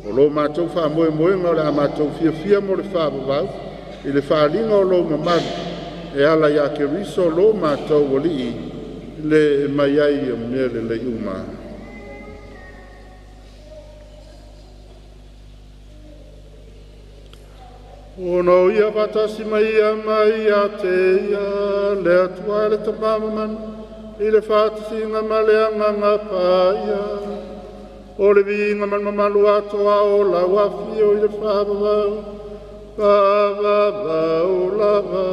O lo mātou whaamoemoenga o le a mātou fiafia mo le whaavavau, i le whaaliga o lou mamalu, e ala ia Keriso lo mātou alii, le e mai ai o mea lelei uma. Ona o ia whatasi mai ia mai ia te ia, le atua le tamamamanu, I le faatasiga ma le Agaga Paia, o le viiga ma le mamalu atoa o lau afio i le faavavau, faavavau lava.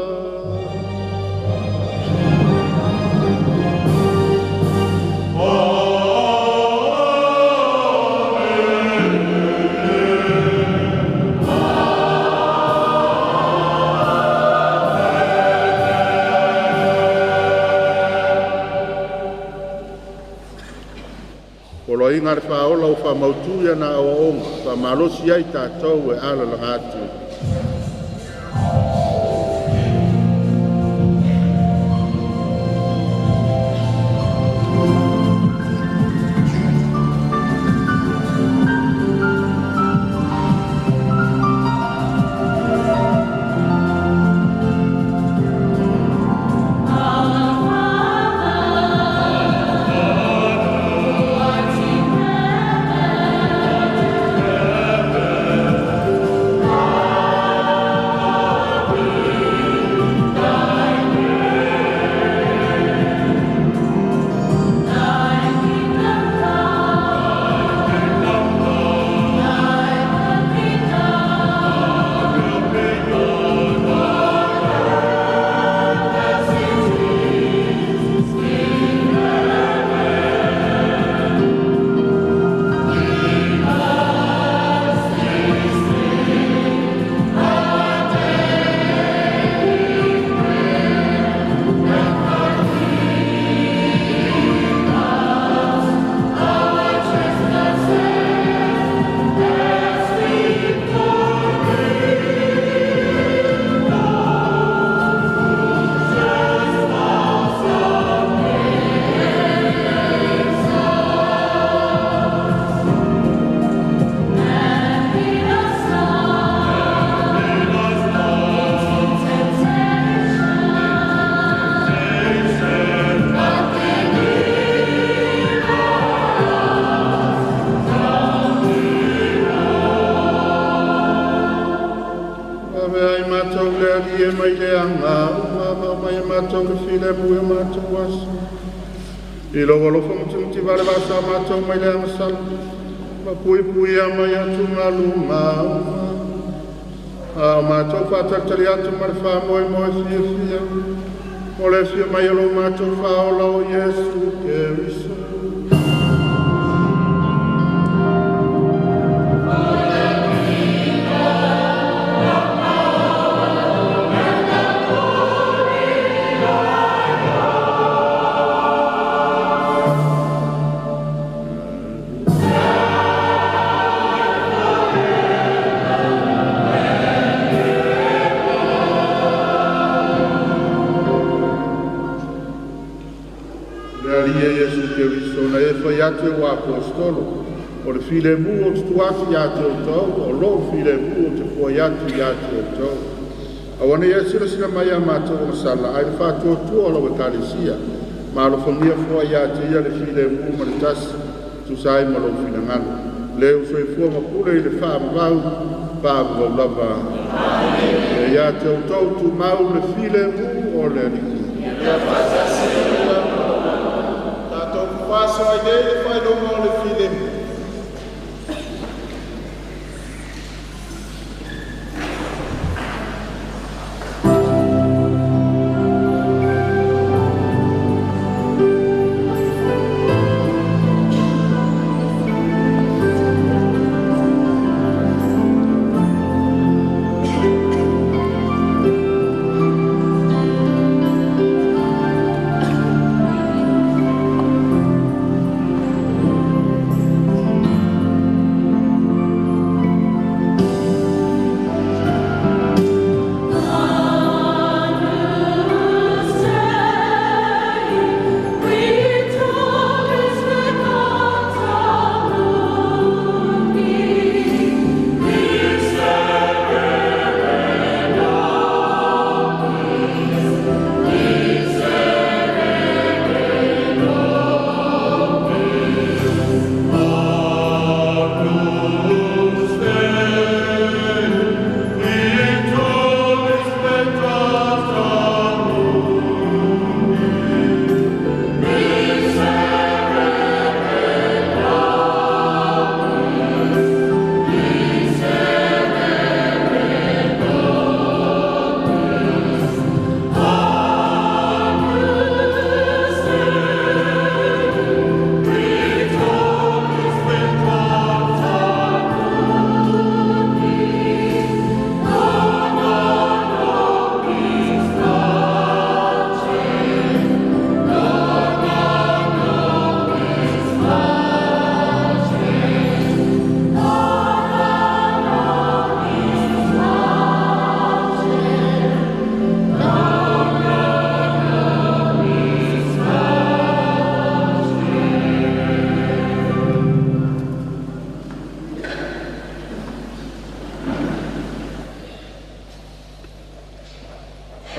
Poloaiga a le Faaola ua faamautu i ana aoaoga, faamalosi ai tatou e alalaga atu. Mai le aga uma mai matou le filemu e matou aso. I lou alofa mutimuti vale vasa matou mai le agasala, ma puipuia mai atugaluga uma. A o matou faatalitali atu ma le faamoemoe fiafia, mo le afio mai o lo matou Faaola o Iesu Keriso. Atu e ua apostolo o le filemu o tutu atu ia te outou, o lou filemu o te foai atu ia te outou. Aua nei e silasila mai a matou agasala, ai le faatuatua o lau Ekalesia, ma alofagia foai ia te ia le filemu ma le tasi, tusa ai ma lou finagalo. Le usoifua ma pule i le faavavau, faavavau lava. Amen. Ia te outou tumau le filemu o le Alii. Ia faatasi tatou faso ai nei le faailoga o le filemu.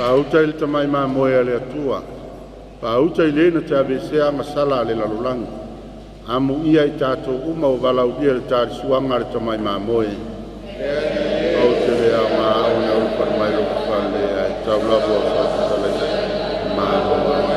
Paauta i le tamai mamoe a le Atua, paauta i le na te aveesea agasala a le lalolagi. Amuia i tatou uma o valaulia le talisuaga a le tamai mamoe. Ou te le aoga au na ulufale mai lou fale, ae tau lava o sau fetalaiga malo ai.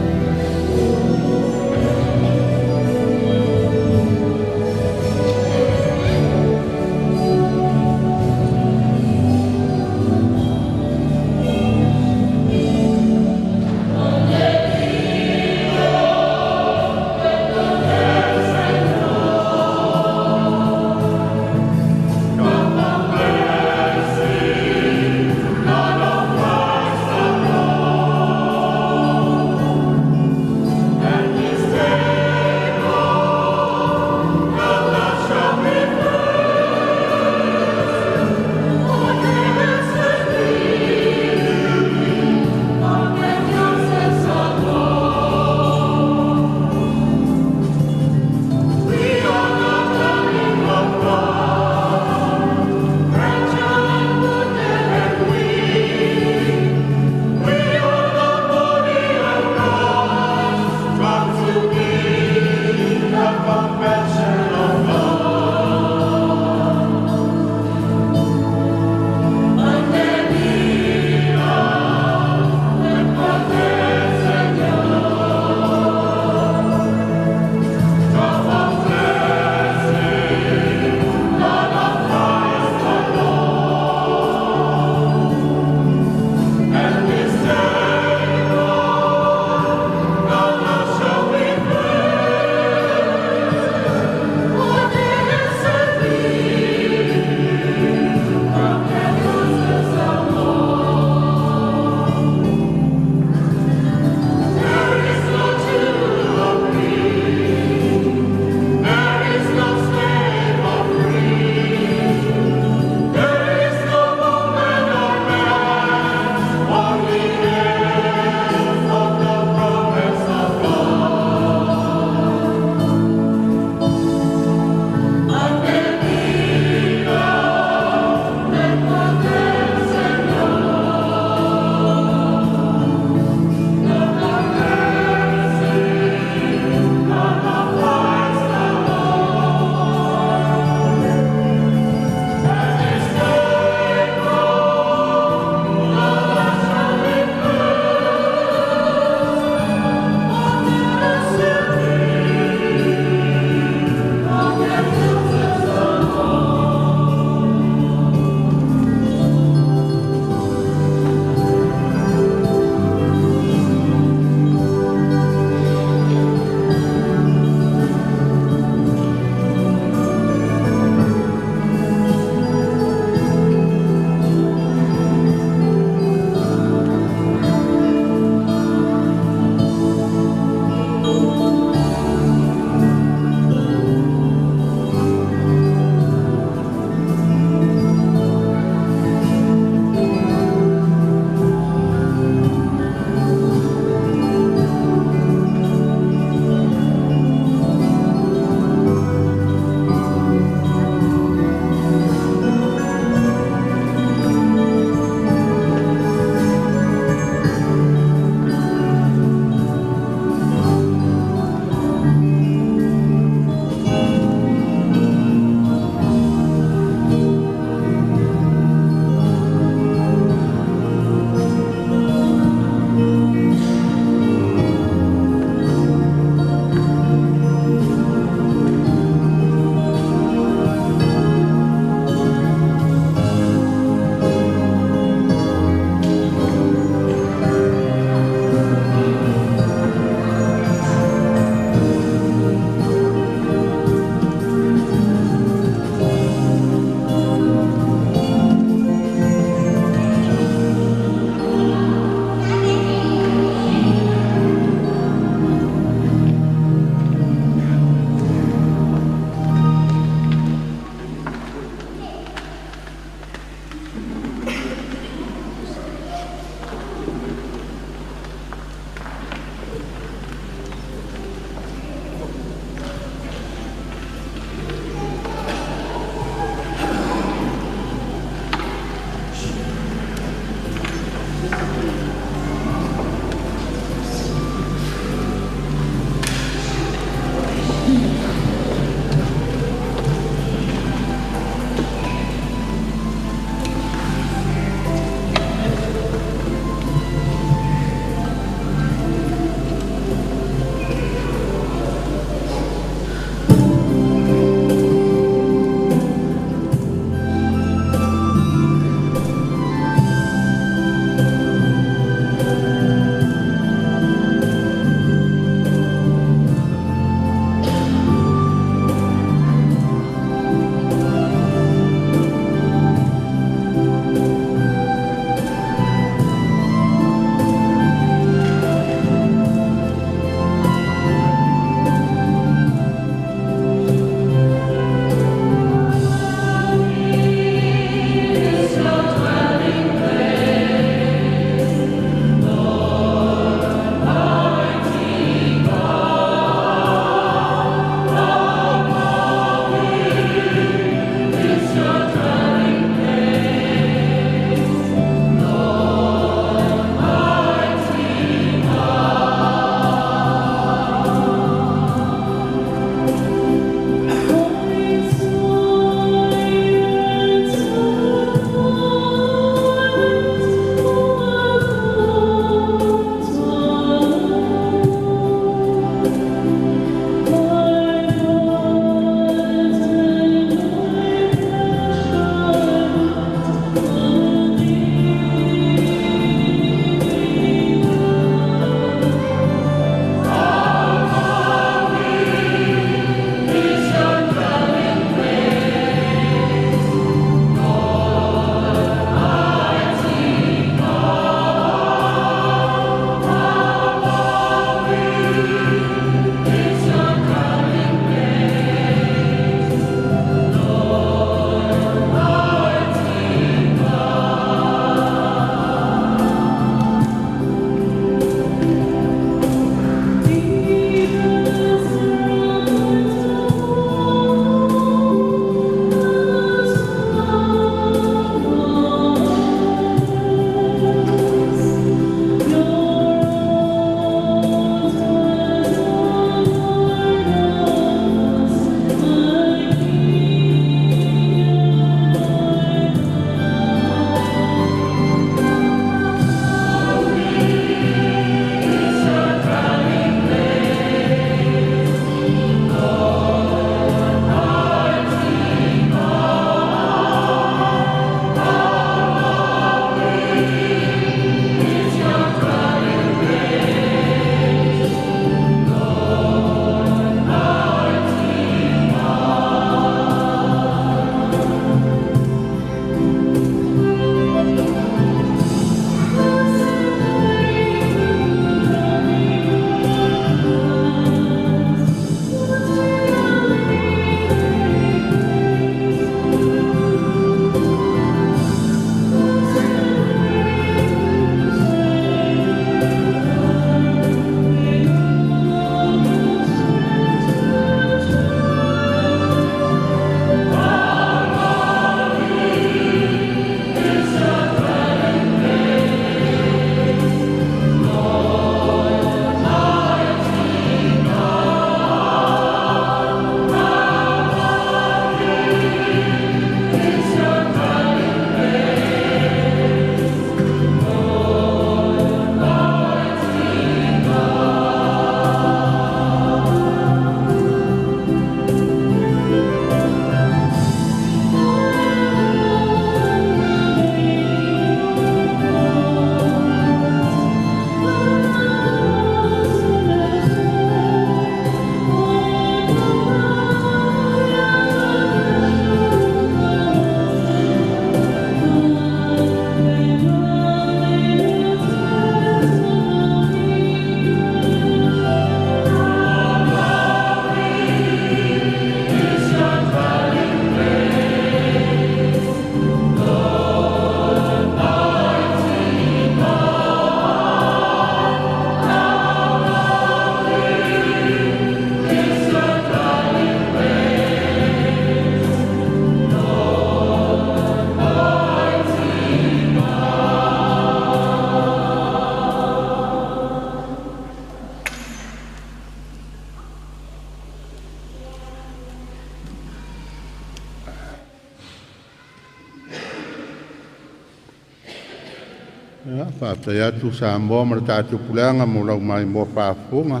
Ia, faafetai atu Samoa ma le tatou puleaga mo lau maimoa faafofoga,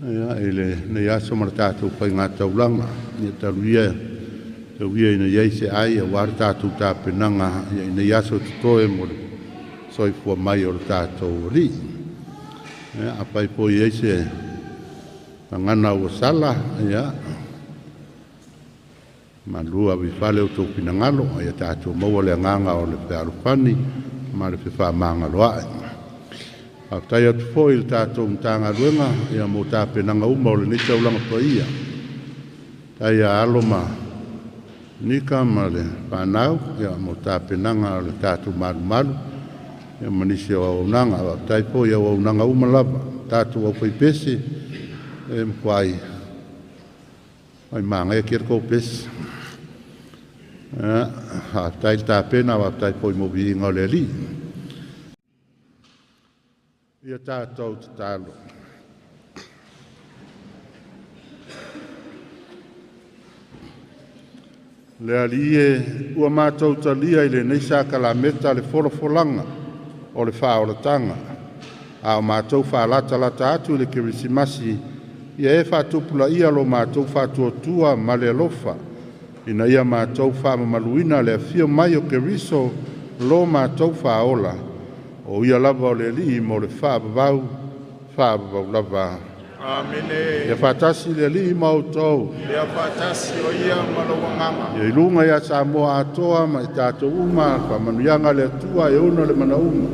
ia, i lenei aso ma le tatou faigataulaga. Ia talu ia, tau ia ina i ai se ai aua le tatou tapenaga, ia, i nei aso totoe mo le soifua mai o le tatou Alii. Ia, afai foi i ai se gagana ua sala, ia, malu ave i fale o outou finagalo, ia tatou maua le agaga o le fealofani ma le fefaamagaloa'i. Faafetai atu foi i le tatou Matagaluega, ia, mo tapenaga uma o lenei taulaga paia. Tai ia alo ma Nika ma le fanau, ia, mo tapenaga o le tatou malumalu, ia, ma nisi o auaunaga. Faafetai foi i auaunaga uma lava, tatou aufaipese, e matuai ai manaia tele tou pese. Faafetai le tapena, faafetai foi mo viiga o le Alii. Ia tatou tatalo. Le Alii e, ua matou talia i lenei sakalameta le folafolaga o le faaolataga, a o matou faalatalata atu i le Kerisimasi, ia e faatupulaia lo matou faatuatua ma le alofa, ina ia matou faamamaluina le afio mai o Keriso lo matou faaola, o ia lava o le Alii mo le faavavau, faavavau lava. Amene. Ia faatasi le Alii ma outou. Ia faatasi o ia ma lou agaga. Ia i luga ia Samoa atoa ma i tatou uma faamanuiaga a le Atua e ona le manauga,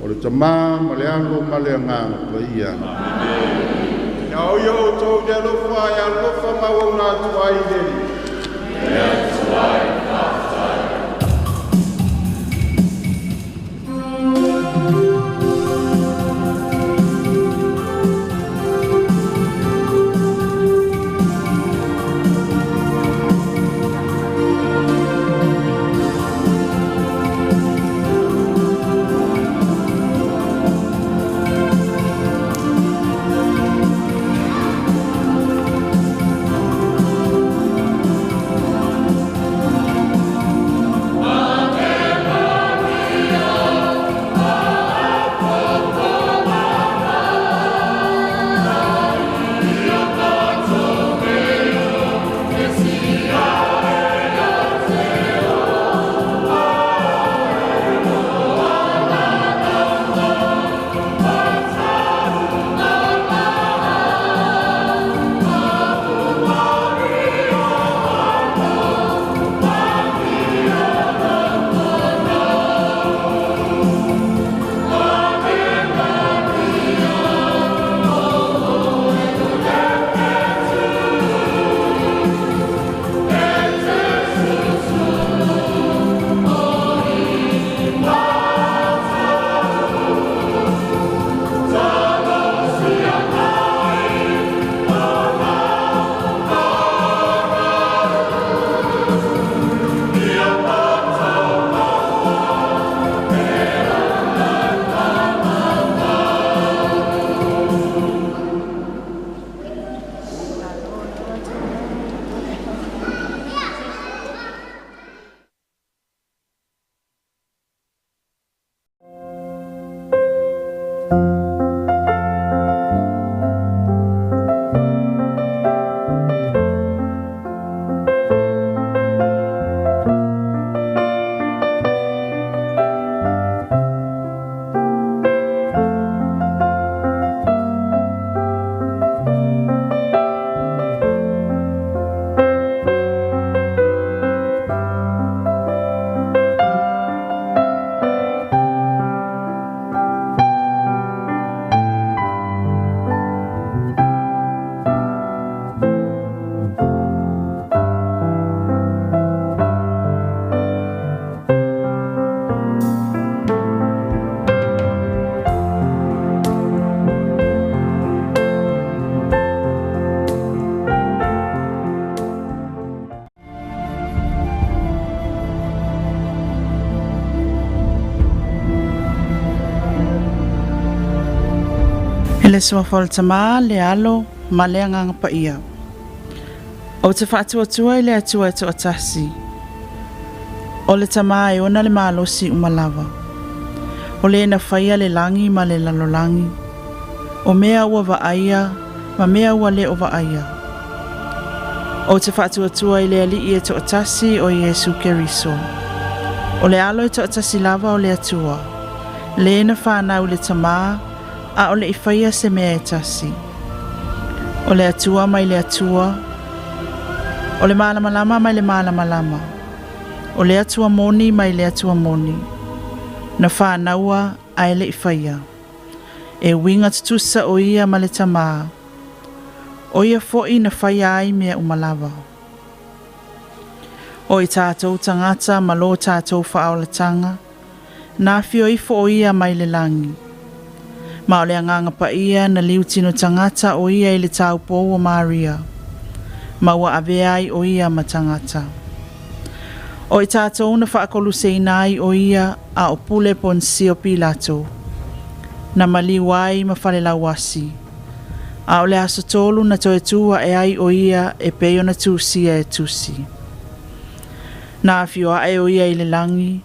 o le Tama ma le Alo ma le Agaga Paia. Amene. Ia o ia outou i le alofa e alofa mauauna atu ai i le Alii. Le Atua e faafetai. I le suafa o le Tama, le Alo, ma le Agaga Paia. Ou te faatuatua i le Atua e toatasi, o le Tama e ona le malosi uma lava. O lē na faia le lagi ma le lalolagi, o mea ua vaaia ma mea ua lē o vaaia. Ou te faatuatua i le Alii e toatasi o Iesu Keriso. O le alo e toatasi lava o le Atua, lē na fanau i le Tamā, a o le i faia se mea e tasi. O le Atua mai le Atua, o le malamalama mai le malamalama, o le Atua moni mai le Atua moni, na whānaua a e le i whaia. E winga tutusa o ia ma le tamā, o ia fo'i na whaia ai mea umalawa. O i tātou tangata ma lo tātou whaaolatanga, na fio ifo o ia mai le langi. Ma o le anganga pa ia na liu tino tangata o ia i le taupou o Maria, ma ua avea ai o ia ma tangata. O i tātou na whaakoluseina ai o ia a o pule Ponsio Pilato, na maliu ai ma whalelauasi. A o le aso tolu na toe tua e ai o ia e pei ona tusia e tusi. Na awhio ae o ia i le langi,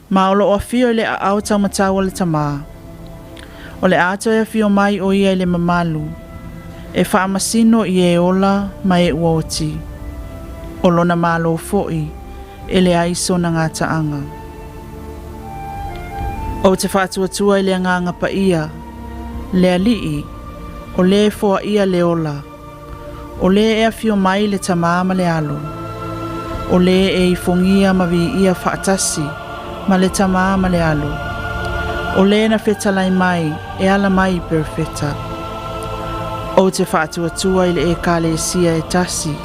ma o lo o awhio i le aau taumatau o le tamā. O le ato e awhio mai o ia i le mamalu, e whaamasino i e ola ma e uoti. O lona malo foi, e le aiso na ngā taanga. O te whaatuatua i le anganga pa ia, le alii, o le foa ia le ola, o le e awhio mai le tamā ma le alo, o le e ifongia ma vi ia whaatasi, ma le tamā ma le alo, o le na whetalai mai, e ala mai perfeta. O te whaatuatua i le e kalesia e tasi,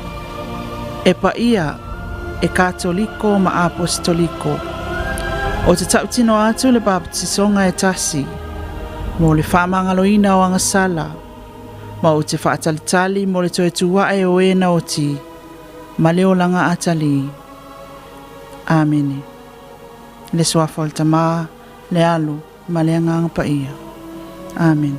e pa ia, e katoliko ma apostoliko. O te tautino atu le babatisonga e tasi, mo le whaamangaloina o angasala, ma o te whaatalitali mo le toe tuae o e na oti, ma le olanga atali. Amene. Le soafa o le tamā, le alo, ma le anganga pa ia. Amen.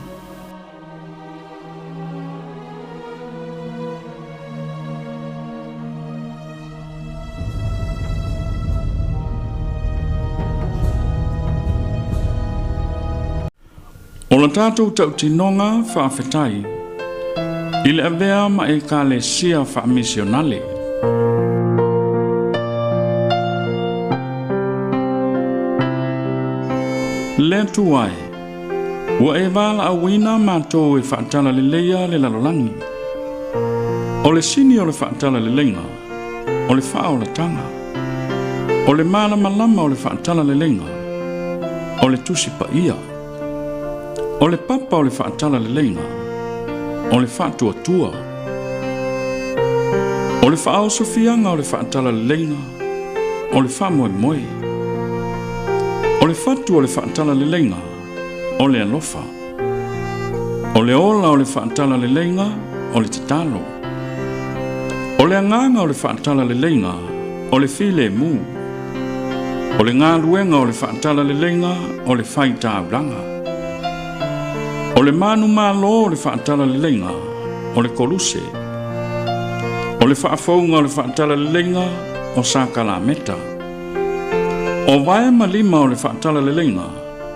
O la tātou tautinonga whaafetai, i le avea ma e kalesia whaamisionale. Le atu ai, ua e vala auina mātou e whaatala leleia le lalolangi. O le sini o le whaatala leleiga, o le whaolatanga. O le malamalama o le whaatala leleiga, o le tusi pa ia. O le papa o le whaatala leleiga, o le whaatuatua. O le whaosofianga o le whaatala leleiga, o le whamoemoe. O le fatu o le whaatala leleiga, o le alofa. O le ola o le whaatala leleiga, o le tatalo. O le anganga o le whaatala leleiga, o le file mu. O le ngā luenga o le whaatala leleiga, o le whaitauranga. O le manu malo o le whaatala leleiga, o le koluse. O le whaafonga o le whaatala leleiga, o sakalameta. O vae ma lima o le whaatala leleiga,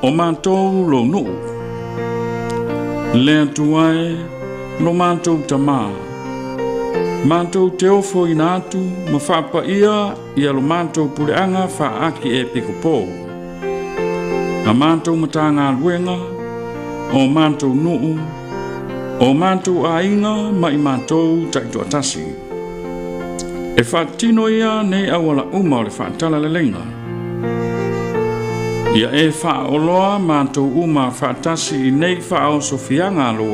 o mātou lo nuu. Le atu ai, lo mātou tamā. Mātou te ofo ina atu, ma whaapa ia, ia lo mātou puleanga whaaki e pikopō. Nga mātou matanga luenga, o mātou nuu, o mātou ainga ma i mātou taituatasi. E whaatino ia nei awala uma o le whaatala leleiga. Ia e whaoloa mātou uma whaatasi i nei whaosofianga lo